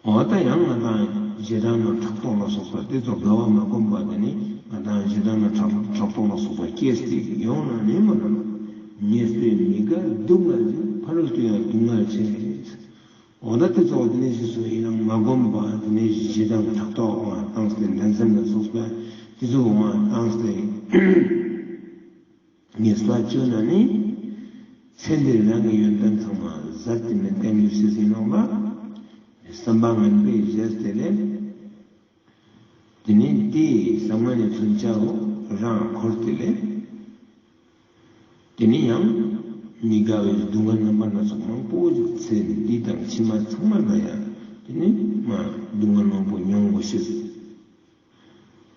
འོ་ད་ཡང་ང་དང་ཞེ་སྡང་དང་ཕྲག་དོག་ལ་སོགས་པ་དེ་ཚོ་དགའ་བ་མ་སྒོམ་པ་དེ་ནི་ང་དང་ཞེ་སྡང་དང་ཕྲག་ཕྲག་དོག་ལ་སོགས་པ་སྐྱེས་ཏེ་ཡོང་ན་ནི་མ་ལ་ནོ། ཉེས་པས་མི་དགའ་སྡུག་བསྔལ་ཅན། ཕ་རོལ་ཏུ་ཡང་སྡུག་བསྔལ་ཆེ། འོ་ད་དེ་ཚོ་དེ་ནས་རྗེས་སུ་ཡི་རང་མ་བསྒོམས་པ་དེ་ནས་ཞེ་སྡང་ཕྲག་དོག་དབང་བཏང་སྟེ་འགྲན་སེམས་ལ་སོགས་པ་དེ་ཚོ་དབང་བཏང་སྟེ། ཉེས་པ་བཅོས་ན་ནི། ཚེ་འདིར་རང་གི་ཡོན་ཏན་ཚང་མ་ཟད་དེ་མེད་མཁན་གྱི་ཕྱིར་ཟིན་ནོ་ལ། བསམ་པ་ངན་པས་བཞེས་ཏེ་ལས། དེ་ནས་དེའི་བསམ་ངན་ནི་མཚོན་ཆ་བོ་རང་འཁོར་ཏེ་ལས། དེ་ནས་ཡང་མི་དགའ་བའི་སྡུག་བསྔལ་རྣམ་པ་སྣ་ཚོགས་མང་པོ་ཞིག་ཚེ་འདི་དང་ཕྱི་མ་ཚང་མ་ལ་ཡང་དེ་ནས་མ་སྡུག་བསྔལ་མང་པོ་མྱོང་དགོས་ཤེས།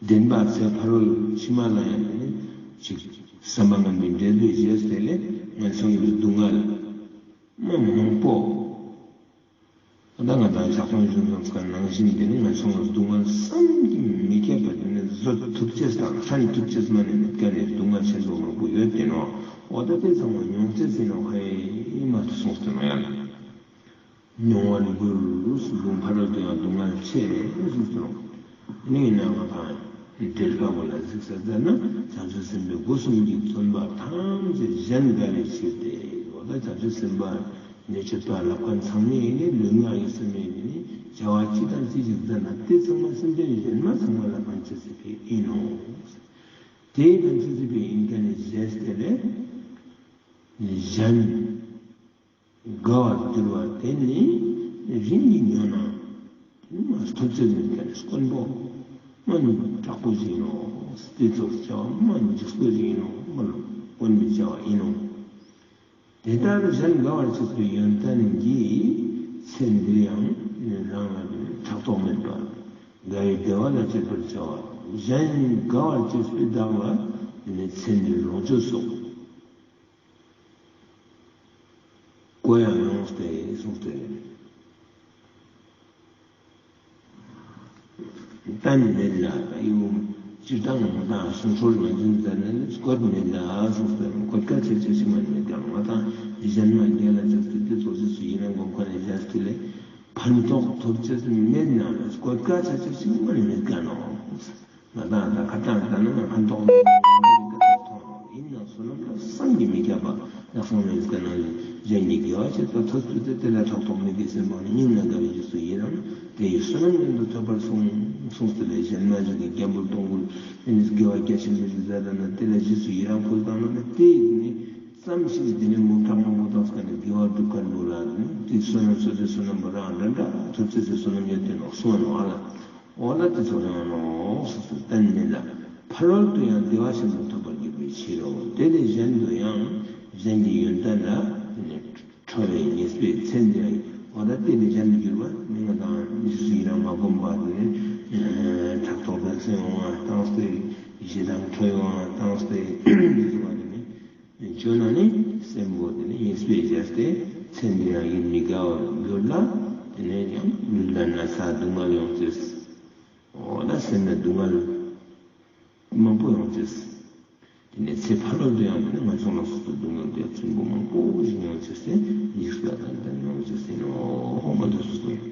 བདེན་པ་ཚེ་ཕ་རོལ་ཕྱི་མ་ལ་ཡང་དེ་ནས་ཅིག་བསམ་པ་ངན་པའི་འབྲས་བུས་བཞེས་ཏེ་ལས་ངན་སོང་གི་སྡུག་བསྔལ་མ་མང་པོ། ད་ང་དང་ཞག་སྟོང་ཞུ་ཙམ་ཀ་ནང་བཞིན་དེ་ནི་ངན་སོང་ལ་སྡུག་བསྔལ་བསམ་གྱིས་མི་ཁྱབ་པ་དེ་ནི་བཟོད་ཐུབ་ཅེས་དང་ལྷན་ཐུབ་ཅེས་མ་ནི་མེད་མཁན་ནི་སྡུག་བསྔལ་ཆེན་པོ་མང་པོ་ཡོད་དེ་ནོ། འོ་ད་དེ་ཚང་མ་མྱོང་ཅེས་ཡིན་ནོ་ཧེ་མ་དུ་གསུངས་ཏེ་ནོ་ཡང་། མྱོང་བ་ནི་རྒྱུར་སྡུག་ཕ་རོལ་ཏུ་ཡང་སྡུག་བསྔལ་ཆེ་གསུངས་ཏེ་ནོ། ནི་ཡིན་ན་ང་དང་འདིར་དཀའ་བོ་ལ་གཟིགས་ས་ཟེར་ན་བྱང་ཆུབ་སེམས་དཔའི་སྒོ་གསུམ་གྱི་བརྩོན་པ་ཐམས་ཅད་གཞན་དགའ་བའི་ཕྱིར་ཏེ། འོ་ད་བྱང་ཆུབ་སེམས་དཔའ་ནི་མཆོད་པ་ལབ་མཁན་ཚང་མས་ནི་ལུས་ངག་ཡིད་གསུམ་ནས་ནི་བྱ་བ་ཅི་དང་ཅི་ཞིག་མཛད་ན་དེ་ཚང་མ་སེམས་ཅན་གཞན་མ་ཚང་མ་ལ་ཕན་ཆེ་སྲིད་པའི་ཡིན་ནོ། དེའི་ཕན་ཆེ་སྲིད་པའི་ཡིན་མཁན་ནི་བཞེས་ཏེ་ལས་གཞན། དགའ་བར་འགྱུར་བ་དེ་ནི་རིམ་གྱིས་ཉོན་ན་དེ་ནི་མ་ཐོབ་ཚོད་མེད་མཁན་དཀོན་པོ་མ་ནི་དྲག་པོ་ཞིག་ཡིན་ནོ། དེ་ཚོར་བྱ་བ་མ་ནི་འཇིགས་པོ་ཞིག་ཡིན་ནོ། མ་ནི་དཀོན་པའི་བྱ་བ་ཡིན་ནོ། དེ་ལྟར་གཞན་དགའ་བར་བྱེད་པའི་ཡོན་ཏན་གྱིས་ཚེ་འདིར་ཡང་རང་ལ་ཕྲག་དོག་མེད་པར་དགའ་བའི་བདེ་བ་ལ་སྤྱད་པར་བྱ་བ། གཞན་དགའ་བར་བྱེད་པའི་བདག་ལ་ནི་ཚེ་འདིར་ལོངས་སྤྱོད་སོགས། གོ་ཡང་ཡོང་སྟེ་གསུངས་ཏེ། གཏན་མེད་ལ་ད་ཡུམ་སྤྱིར་བཏང་ངོ་བདག་གསུང་སྲོལ་ངོས་འཛིན་མཛད་ནས་བཀོད་མེད་ལ་གསུངས་ཏེ། བཀོད་ཁ་ཆེ་ཆེ་ཞིག་མ་མེད་ཀྱང་ངོ་བདག་གཞན་མ་རྒྱལ་ལ་ཆགས་ཏེ་དེ་ཚོ་ཞིག་སུ་ཡིན་ན་སྒོམ་ཁ་ནས་བཞག་སྟེ་ལས་ཕན་ཐོགས་ཐོབ་ཅེས་མེད་ན་བཀོད་ཁ་ཆེ་ཆེ་ཞིག་མ་མེད་ཀྱང་ནོ། ང་དང་ད་ཁ་ཏང་ད་ན་ང་ཕན་ཐོགས་མེད་ན་ཡིན་ན་བསོད་ནམས་ལ་བསམ་གྱིས་མི་ཁྱབ་པ་ཡག་སོང་ནས་ཀ་ནང་གཞན་གྱི་དགེ་བ་ཆེ་ད་ཐོབ་ཚུལ་དེ་དེ་ལ་ཕྲག་དོག་མི་དགེ་སེམས་སྤངས་ནས་སྙིང་ལ་དགའ་བའི་རྗེས་སུ་ཡི་རང་དེ་ཡི་བསོད་ནམས་ཀྱི་མདོ་ཐོབ་པར་གསུངས་གསུངས་ཏེ་ལས་གཞན་མ་ཞིག་གི་རྒྱ་འབུར་གཏོང་ཁུལ་དེ་ནི་དགེ་བ་རྒྱ་ཆེན་པོ་ཞིག་མཛད་ད་ན་དེ་ལ་རྗེས་སུ་ཡི་རང་ཁུལ་བཏང་ན་ནི་དེ་ཡི་ནི་ཙམ་ཞིག་དེ་ནི་མུ་ཕྲག་མང་པོ་བཏང་ས་ནི་དགེ་བ་སྒྲུབ་མཁན་པོ་ལ་ནི་དེ་བསོད་ནམས་སོ་སོའི་བསོད་ནམས་པོ་རང་འདྲ་འདྲ་ཐོབ་ཚུལ་དེ་བསོད་ནམས་ཡོད་དེ་ནོ་གསུངས་ནོ་ཨ་ལ། འོ་ན་དེ་ཚོ་རང་ནོ་སོ་སོ་གཏན་མེད་ལ་ཕ་རོལ་ཏུ་ཡང་བདེ་བ་ཆེན་པོ་ཐོབ་པར་འགྱུར་བའི་ཕྱིར་རོ། དེ་ལས་གཞན་དུ་ཡང་གཞན་གྱི་ཡོན་ཏན་ལ་ནི་ཁྲོ་བའི་ཉེས་པས་ཚེ་འདིར་འོ་ད་དེ་ལས་གཞན་དུ་གྱུར་པ་ནི་ང་དང་མི་སུ་ཡིན་རང་མ་བསྒོམས་པ་དེ་ནི་ཕྲག་དོག་འགྲན་སེམས་ཡོང་བ་བཏང་སྟེ་ཞེ་སྡང་ཁྲོ་ཡོང་བ་བཏང་། སེམས་པོ་དེ་ནི་ཡིད་སྤེལ་བྱས་ཏེ་མཚན་དེ་ཡང་ཡིད་མི་དགའ་བར་གྱུར་ལ། དེ་ནས་ཡང་ལུས་ལ་ན་ཚ་སྡུག་བསྔལ་ཡོང་ཚེ། འོ་ན་སེམས་ལ་སྡུག་བསྔལ་མང་པོ་ཡོང་ཚེ། དེ་ནས་ཚེ་ཕ་རོལ་ཏུ་ཡང་དེ་ནི་ངན་སོང་ལ་སོགས་པའི་སྡུག་བསྔལ་དེ་ཕྲན་བུ་མང་པོ་ཞིག་ཡོང་ཚེ་ཟེར་འཇིགས་པ་དང་ལྡན་ཡོང་ཚེ་ཟེར་ནོ། འོ་མ་དེ་སོ་སོ་ཡིན།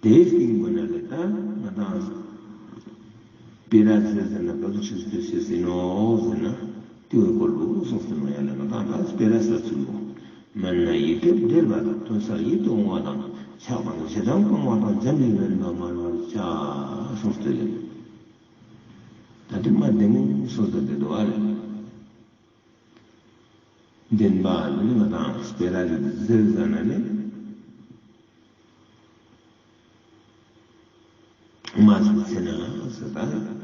དེའི་སྟེང་དགོས་ན་ལས་ད་ང་དང་སྤེ་ར་ཟེར་ཟེར་ན་ག་ཚོད་ཆུ་ཚོད་ཟེར་ཟེར་ནོ་ཟེར་ན། དེ་བའི་སྐོར་ལུགས་གསུངས་ཟེར་ནོ། ཡང་ལས་ང་དང་ད་སྤེ་ར་ཟེར་ཚུལ་ལུགས། མན་ན་ཡིད་ཐེབས་འདྲེལ་བ་དང་། དོན་གསལ་ཡིད་དུ་འོང་བ་དང་། ཆགས་དང་ཞེ་སྡང་སྤང་བ་དང་། འཇམ་ཞིང་རན་པ་མར་བར་བྱ། གསུངས་ཏེ། ད་དེ་མ་བདེན་སོང་ཟེར་ཏེ་འདུག་ཨ་ལས། བདེན་པ་ནི་ང་དང་སྤེ་ར་རིགས་ཟེར་ཟ་ན་ནི། མ་ཟེར་ཚེ་ན་ཟེར་ད།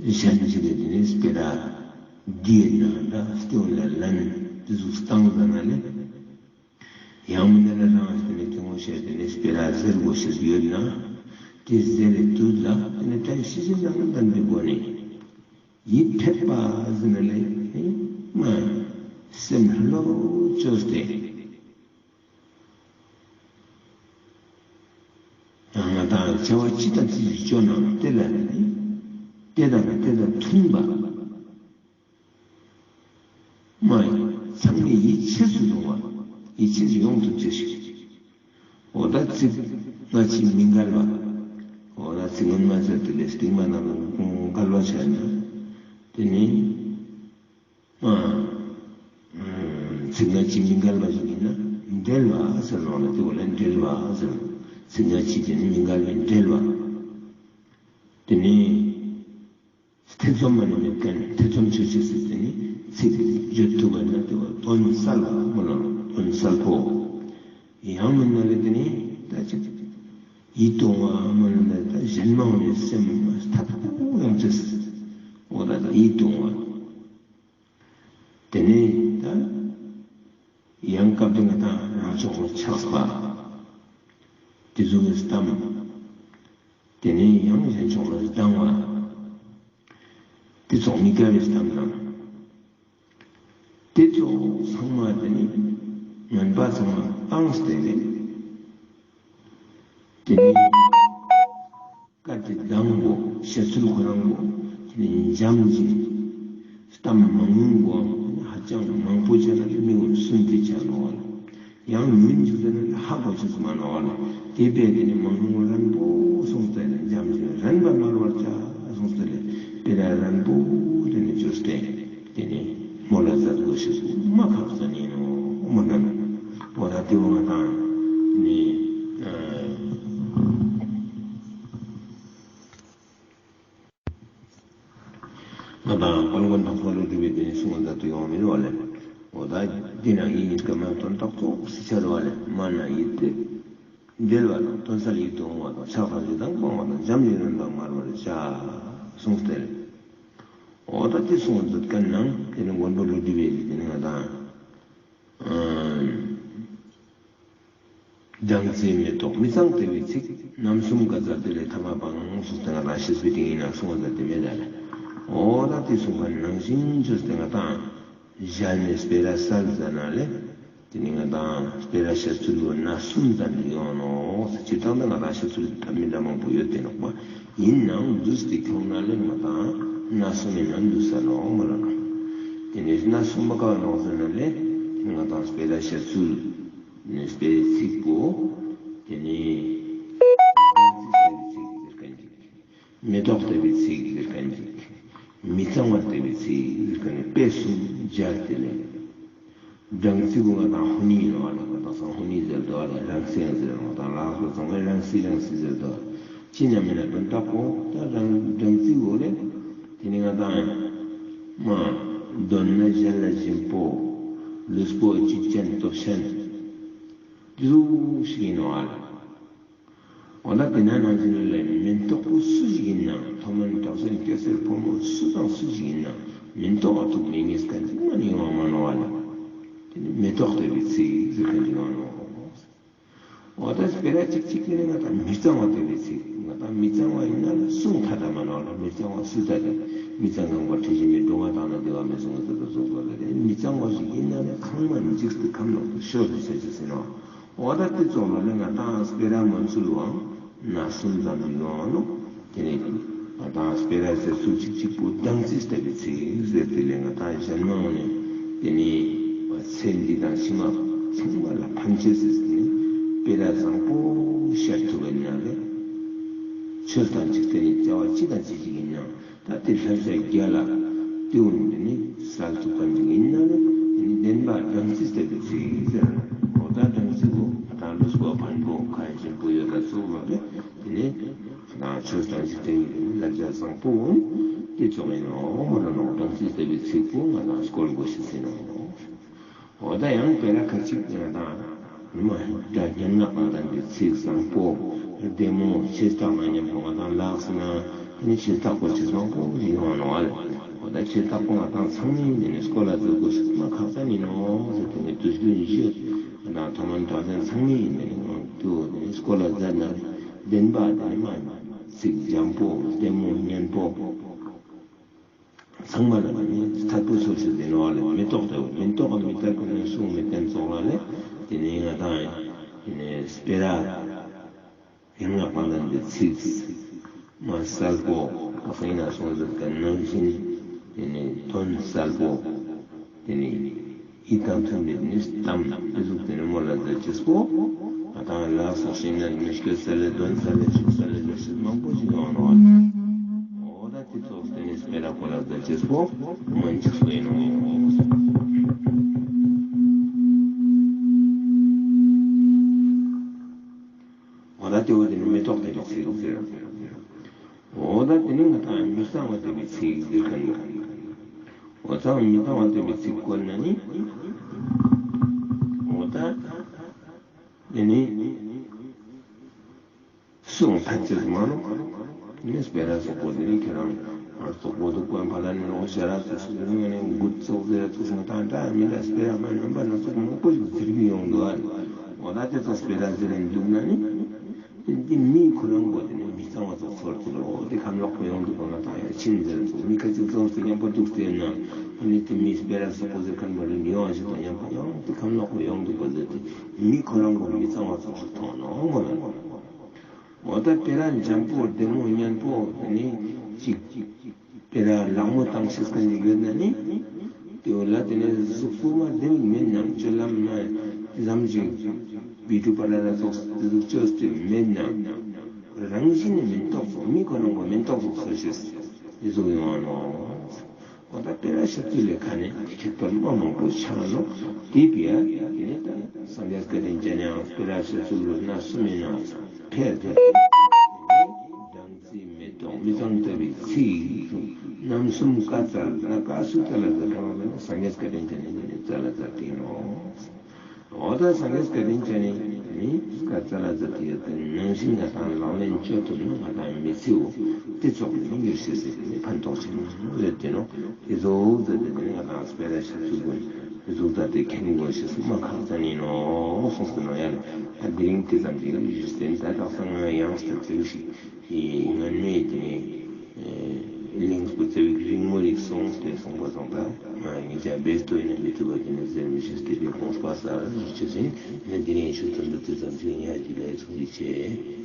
གཞན་གྱི་རེད་དེ་ནི་སྤེ་ར་འདིའི་ནང་ད་སྟོན་ལ་ལན་དེ་ཟུག་བཏང་ཟ་ན་ནི། ཡང་མིན་ན་རང་དེ་ནི་སྐྱེ་བོ་ཤེས་དེ་ནི་སྤེ་ར་ཟེར་དགོས་ཤེས་ཡོད་ན། དེ་ཟེར་བའི་དུས་ལ་དེ་ནི་དོན་ཤེས་བཞིན་དང་ལྡན་པའི་སྒོ་ནས། ཡིད་ཐེབས་པ་ཟེར་ན་ལས་ང་སེམས་ལྷོད་བཅོས་ཏེ། ང་དང་བྱ་བ་ཅི་དང་ཅི་ཞིག་བཅོ་ན་དེ་ལ་ནི་དེ་དང་དེ་དང་མཐུན་པ། མ་ཡིན་ཚང་མས་ཡིད་ཆེས་སུ་ཡོང་བ། ཡིད་ཆེས་སུ་ཡོང་ཐུབ་ཅེས་ཤིག་འོ་ད་ཚིག་སྔ་ཕྱི་མི་འགལ་བ། འོ་ད་ཚིག་སྔོན་མ་ཟེར་དེ་ལས་སྟིང་མ་ནང་ལ་འགལ་བ་བྱས་ན། དེ་ནི། ཨ། ཚིག་སྔ་ཕྱི་མི་འགལ་བ་ཞིག་ཡིན་ན་འབྲེལ་བ་ཟེར་ནོ་ལ་དེ་འོ་ལ་འབྲེལ་བ་ཟེར། ཚིག་སྔ་ཕྱི་དེ་ནི་མི་འགལ་བའི་འབྲེལ་བ། དེ་ནི། ཐེ་ཚོམ་མ་ནི་མེད་མཁན། ཐེ་ཚོམ་ཆོད་ཅེས་ཟེར་དེ་ནི་ཚིག་བརྗོད་ཐུབ་པ་ན་དེ་བ་དོན་གསལ་བ་མོ་ལ་དོན་གསལ་པོ། ཡང་མིན་ན་ལས་དེ་ནི་ད་ཅི་ཡིད་དུ་འོང་བ་མིན་ན་ད་གཞན་མ་འོང་བའི་སེམས་ཐབས་པོ་ཡོང་ཅེས། འོ་ད་ཡིད་དུ་འོང་བ། དེ་ནས་ད་ཡང་སྐབས་དེ་ང་དང་རང་ཕྱོགས་ལ་ཆགས་པ། དེ་ཚོ་གི་གཏམ། དེ་ནས་ཡང་གཞན་ཕྱོགས་ལ་སྡང་བ། དེ་ཚོགས་མི་དགའ་བའི་གཏམ་དང་། དེ་ཚོ་ཚང་མ་དེ་ནི་ངན་པ་ཚང་མ་སྤངས་ཏེ་ནི། དེ་ནི། བཀའ་དྲིན་དང་པོ་བཤད་ཚུལ་ཁོ་རང་པོ་དེ་ནི་འཇམ་ཞིང་། གཏམ་མང་ཉུང་གོ་ཧ་ཅང་མང་པོ་བྱས་ན་མི་ངོམ་སུན་ཏེ་བྱ་ནོ་བ་ལ། ཡང་ཉུང་ཞིག་ཟེར་ན་ཧ་གོ་ཆོག་མ་ནོ་བ་ལ། དེ་པས་དེ་ནི་མང་ཉུང་རན་པོ་གསུངས་ཏེ་ནི་འཇམ་ཞིང་རན་པ་མར་བར་བྱ་གསུངས་ཏེ་ནི་དཔེ་ར་རན་པོ་དེ་ནི་བཅོས་ཏེ། དེ་ནི་མོ་ལ་མཛད་དགོས་ཤེས་སུ་མ་ཁག་ཙམ་ཡིན་ནོ་མོ་འདྲ་ནོ། འོ་ད་དེ་འོ་ང་དང་ནི་ཨ། ང་དང་དཔལ་མགོན་ཐོག་མ་ལུ་སྒྲུབ་པའི་དེ་ནི་གསུང་མཛད་དུ་ཡོང་མི་རེད་བ་ལས། འོ་ད་འདི་ན་ཡིན་ཡིན་སྐད་མ་དོན་དག་ཚོགས་སི་ཆ་རེད་བ་ལས་མ་ན་ཡིད་དེ། འབྲེལ་བ་དང་དོན་གསལ་ཡིད་དུ་འོང་བ་དང་ཆགས་དང་ཞེ་སྡང་སྤང་བ་དང་འཇམ་ཞིང་རན་པ་མར་བར་བྱ། གསུངས་ཏེ། འོ་ད་དེ་གསུང་མཛད་མཁན་ནང་དེ་ནི་མགོན་པོ་ཀླུ་སྒྲུབ་པའི་དེ་ནི་ང་དང་། སྦྲང་རྩི་མེ་ཏོག་མི་གཙང་ལྟེ་བའི་ཚིག་རྣམ་གསུམ་ག་ཙར་དེ་ལས་ཐ་མ་བང་སོགས་དེ་ང་དང་ཤེས་པའི་དེ་ཡིན་ན་གསུང་བ་ཙམ་དེ་མེད་ལ། འོ་ད་དེ་གསུང་པ་ནང་བཞིན་བཅོས་ཏེ་ང་དང་། གཞན་ནས་སྤེ་ར་སལ་ཟ་ན་ལས། དེ་ནི་ང་དང་སྤེ་ར་བཤད་ཚུལ་ལོ་ན་གསུམ་ཙམ་དུ་ཡོང་ནོ། སྤྱིར་བཏང་ད་ང་དང་བཤད་ཚུལ་ད་མི་འདྲ་མང་པོ་ཡོད་དེ་ནོག་པ། ཡིན་ནའང་འདུས་ཏེ་ཁྱོང་ན་ལས་ང་དང་ན་གསུམ་ཡིན་ན་འདུས་ས་ནོ་མ་ལ་ནོ། དེ་ནི་ན་གསུམ་པ་ག་ནོག་ཟེར་ན་ལས། དེ་ནི་ང་དང་སྤེ་ར་བཤད་ཚུལ་ནི་སྤེ་རའི་ཚིག་པོ། དེ་ནི་སྤེ་རའི་ཚིག་ཟེར་མཁན་ཅིག་མེ་ཏོག་ལྟེ་བའི་ཚིག་ཟེར་མཁན་ཅིག་མི་གཙང་བ་ལྟེ་བའི་ཚིག་ཟེར་མཁན་ནི་དཔེ་གསུམ་སྦྱར་ཏེ་ལས། སྦྲང་རྩི་གུ་ང་དང་ཧུ་ནི་ཡིན་ནོ་བ་ལ་ང་དང་སང་ཧུ་ནི་ཟེར་དོ་བ་ལ་རང་སེང་ཟེར་ང་དང་ལག་ལ་ཚང་མས་རང་སི་རང་སི་ཟེར་དོ། ཅི་ཉམས་མེད་ན་དོན་དག་གོ་ད་རང་སྦྲང་རྩི་གུ་ལས། དེ་ནི་ང་དང་མ་འདོན་ན་གཞན་ལ་སྦྱིན་པོ། ལུས་པོ་འཇིག་ཅན་སྟོབས་ཆེན། འདི་ཟུག་ཞིག་ཡིན་ནོ་བ་ལ། འོ་ན་དེ་ན་ནང་བཞིན་ལས་མི་རྟག་པོ་སུ་ཞིག་ཡིན་ན་མཐོ་དམན་དྲག་ཞན་སྐྱ་སེར་ཕོ་མོ་སུ་དང་སུ་ཞིག་ཡིན་ན་མི་རྟག་པ་ཐུག་མི་ངེས་མཁན་ཅིག་མ་ནི་ཡོང་བ་མ་ནོ་བ་ལ། དེ་ནི་མེ་ཏོག་ལྟེ་བའི་ཚིག་ཟེར་མཁན་ཅིག་ཡོང་ནོ། འོ་ད་སྤེ་ར་གཅིག་གཅིག་ནི་ང་དང་མི་གཙང་བ་ལྟེ་བའི་ཚིག་ང་དང་མི་གཙང་བ་ཡིན་ན་ལ་གསུང་ཐ་དང་མ་ནོ་ལ་མི་གཙང་བ་སུ་ད་དེ་མི་གཙང་ངང་པར་ཁྲི་བཞི་མི་འགྲོ་བ་དང་ན་བདེ་བ་མི་གསུང་ཟེར་དུ་གསུངས་པ་ལ་དེ་ནི། ཚང་མ་འཇིགས་ཏེ་ཁམས་ལོག་ཏུ་ཤོར་ཏེ་བྱས་ཅི་ཟེར་ནོ། འོ་ད་དེ་ཚོ་ལ་ལས་ང་ཏང་སྤེ་ར་མ་ཚུལ་བའང་ན་གསུམ་ཙམ་ཞིག་ཡོང་ནོ། དེ་ནས་ང་ཏང་སྤེ་ར་ཟེར་ཚུལ་གཅིག་གཅིག་པོ་སྦྲང་རྩི་ལྟ་བུའི་ཚིག་ཟེར་དེ་ལས་ང་ཏང་གཞན་མ་འོང་ནས་དེ་ནས་ཚེ་འདི་དང་ཕྱི་མ་ཚང་མ་ལ་ཕན་ཆེ་ཟེར་ནས་སྤེ་ར་བཟང་པོ་ཤར་ཐུབ་པ་ཡིན་ན་ལས། ཆོས་དང་གཅིག་དེ་ནས་བྱ་བ་ཅི་དང་ཅི་ཞིག་ཡིན་ནའང་། ད་དེ་ལྷ་བྱ་བརྒྱ་ལ་ཏེའུ་འདི་ནི་གསལ་ཐུབ་པ་ཞིག་ཡིན་ན་ནི་དེ་ནི་བདེན་པ་སྦྲང་རྩི་ལྟ་བུའི་ཚིག་ཟེར། འོ་ད་སྦྲང་རྩི་བོ་ད་ལུས་པོ་ཕན་པོ་གང་ཞིམ་པོ་ཡོད་ད་གཙུག་ལག་གི་དེ་ནི་ད་ཆོས་དང་ཞིག་དེ་ཡིན་ན་ལྷ་བྱ་བཟང་པོ་འོང་དེ་ཚོགས་ཡིན་ནོ་མོ་ར་ནོ་སྦྲང་རྩི་ལྟ་བུའི་ཚིག་པོ་ང་ལ་སྐོར་དགོས་ཤེས་ཡིན་ནོ། འོ་ད་ཡང་དེ་ལ་ཁ་ཅིག་ཡང་དང་མ་ད་སྙན་ངག་དང་ལྡན་པའི་ཚིག་བཟང་པོ་བདེ་མོ་ཆེ་སྟག་ན་མཉམ་པོ་ང་དང་ལགས་ན་དེ་ནི་ཆེ་སྟག་པོ་ཆེ་བཟང་པོ་ཞིག་ཡོང་ནོ་ཨ་ལེ། འོ་ད་ཆེ་སྟག་པོ་ང་དང་ཚང་མས་དེ་ནི་སྐོར་ལ་འཛུལ་དགོས་ཤིག་མ་ཁག་ཅན་ཡིན་ནོ་ཟེར་དེ་ནི་དུས་རྒྱུན་བཞི་ང་དང་ཐོག་མ་འདྲ་ཅན་ཚང་མས་དེ་ནི་དུ་དེ་ནི་སྐོར་ལ་འཛུལ་ན་བདེན་པ་དེ་ནི་མ་ཚིག་འཇམ་པོ་བདེ་མོ་སྙན་པོ། ཚང་མ་ལ་ནི་ཐར་པའི་ཚོགས་ཆེན་འདི་ནོ་ལེ། མེ་ཏོག་ལྟ་བུ་མེ་ཏོག་མི་ལྟ་བུ་ནི་གསུང་མི་བསྟན་ཚོགས་ལ་ལེ། དེ་ནི་ང་དང་ཡིན་ནི་སྤེ་ར་ཡན་ལག་པ་ལ་འདི་ཚིག་མ་གསལ་པོ་ཨ་ཧྥེ་ན་སོང་ཟེར་ག་ནང་བཞིན་དེ་ནི་དོན་གསལ་པོ་དེ་ནི། ཡིད་དང་མཐུན་པའི་ནི་གཏམ་དེ་ཟུག་དེ་ནི་མོ་ལ་མཛད་ཅེས་པོ། ང་དང་ལ་སོགས་ཤིང་ན་མི་སྐྱོད་ས་ལེ་དོན་ས་ལེ་ཤུག་ས་ལེ་ལེ་ཤུག་མང་པོ་ཞིག་ཡོང་ནོ། འོ་ད་དེ་ཚོགས་དེ་ནི་སྤེ་ར་ཁོ་ལ་མཛད་ཅེས་པོ་མོན་ཅིག་སུ་ཡིན་ནོ། འོ་ད་དེ་བོ་དེ་ནི་མེ་ཏོག་དེ་ནི་ཚིག་ཟེར། འོ་ད་དེ་ནི་ང་དང་མི་གཙང་བ་ལྟ་བུའི་ཚིག་ཟེར་མཁན་པོ། འོ་ད་མི་གཙང་བ་ལྟ་བུའི་ཚིག་བཀོལ་ན་ནི། འོ་ད་དེ་ནི་གསུང་ཐག་ཆོད་མ་ནོ། དེ་ནི་སྤེ་ར་སོགས་པོ་དེ་ནི་ཁྱེད་རང་སོགས་པོ་དུ་བཀོལ་ཕ་ལ་ནི་ལོ་ཞེ་ར་ཚོ་སུ་ནི་ནི་འགུ་ཚོགས་ཟེར་ཚོགས་སོང་ད་འདྲ་མི་འདྲ་སྤེ་ར་མ་ནོན་པ་ན་ཚོགས་མང་པོ་ཞིག་ཟེར་གི་ཡོང་འདུག་ཨ། འོ་ད་དེ་ཚོ་སྤེ་ར་ཟེར་ནས་འདུག་ན་ནི། འདི་མི་ཁོ་རང་གོ་དེ་ནི་མི་གཙང་བ་ཚོ་ཚོར་ཚོར་འོ་དེ་ཁམས་ལོག་པོ་ཡོང་འདུག་གོ་ན་ད་ཡང་ཕྱིན་ཟེར་ཚོ་མི་ཁ་ཅིག་ཚོར་ཚོ་མཉམ་པོ་འདུག་ཟེར་ན་ཨ་ནི་དེ་མི་སྤེ་ར་སོགས་པོ་ཟེར་མཁན་པོ་རེ་ཡོང་ཨ་ཞིག་དང་མཉམ་པོ་ཡང་དེ་ཁམས་ལོག་པོ་ཡོང་འདུག་གོ་ཟེར་དེ་མི་ཁོ་རང་གོ་མི་གཙང་བ་ཚོ་ཞིག་མཐོང་ནོ་མོ་ལ་ནོ། འོ་ད་སྤེ་ར་འཇམ་པོ་བདེ་མོ་སྙན་པོ་དེ་ནི་ཅིག་དེ་ལ་ལག་མོ་བཏང་ཤེས་མཁན་ཞིག་ཡོད་ན་ནི། དེ་བོ་ལ་དེ་ནས་གཟུགས་པོ་མ་བདེ་བ་མེད་ནམ་སྤྱོད་ལམ་མ་ལམ་ཞིག་བི་ཏུ་པ་ལ་ལ་སོགས་གཟུགས་སྤྱོད་དེ་མེད་ནམ། རང་བཞིན་ནི་མེན་ཏོག་ཚོགས་མི་ཁོ་རང་གོ་མེན་ཏོག་ཚོགས་ཟེར་ཤེས་དེ་ཟུག་ཡོང་བ་ནོ། འོ་ད་སྤེ་ར་ཞབས་ཀྱུ་ལས་ཁ་ནས་ཁྱད་པར་མ་མང་པོ་ཆགས་ནོ། དེ་བས་དེ་ནས་ད་སངས་རྒྱས་བཀའ་དྲིན་ཅན་ཡང་སྤེ་ར་ཞབས་ཀྱུ་ལུས་ན་སུ་མིན་ན་ཕེར་དེ། རྩི་མེ་ཏོག་མི་གཙང་ལྟ་བུའི་ཚིག་རྣམ་གསུམ་བཀའ་སྩལ་ན་བཀའ་སུ་བཀའ་ལ་མཛད་པ་མེད་ན་སངས་རྒྱས་བཀའ་དྲིན་ཅན་ནི་ནི་བཀའ་ལ་མཛད་དེ་ཡིན་ནོ། འོ་ད་སངས་རྒྱས་བཀའ་དྲིན་ཅན་ནི་ནི་བཀའ་སྩལ་ལ་མཛད་དེ་ཡོད་པའི་ནང་བཞིན་ང་དང་ལག་ལེན་སྤྱོད་ཐུབ་ན་ང་དང་མི་ཚེའོ་དེ་ཚོགས་ནི་འགྱུར་ཤེས་ཟེར་ནི་ཕན་ཐོགས་ཆེན་མོ་རེད་དེ་ནོ། དེ་ཚོ་མཛད་དེ་ནི་ང་དང་སྤེ་ར་ཞབས་ཀྱུ་དགོན་དེ་ཚོ་ད་དེ་མཁྱེན་དགོས་ཤེས་སུ་མ་ཁག་ཅན་ཡིན་ནོ་གསུངས་ཟེར་ནོ་ཡ་ལ། ད་དེ་རིང་དེ་ཙམ་གྱིས་ཞུས་ཏེ་ད་དག་ས་ང་ཡང་སྟབས་ཚིག་ཞིག་སྔོན་མའི་དེ་གླིང་བུ་རྩ་བའི་རིང་མོ་རིག་སོང་སྟེ་སོང་པ་སོང་ད་ང་ངེད་ཅག་བེད་སྤྱོད་ནས་མི་ཐུབ་པ་དེ་ནི་ཟེར་མི་ཤེས་ཏེ་དེ་དགོངས་པ་གསར་ཞིག་ཆེ་ཟིན་ནས་དེ་རིང་ཞུ་ཐུབ་འདུག་དེ་ཙམ་གྱིས་ཉག་གཅིག་ལ་ཚོགས་ཞིག་ཆེ།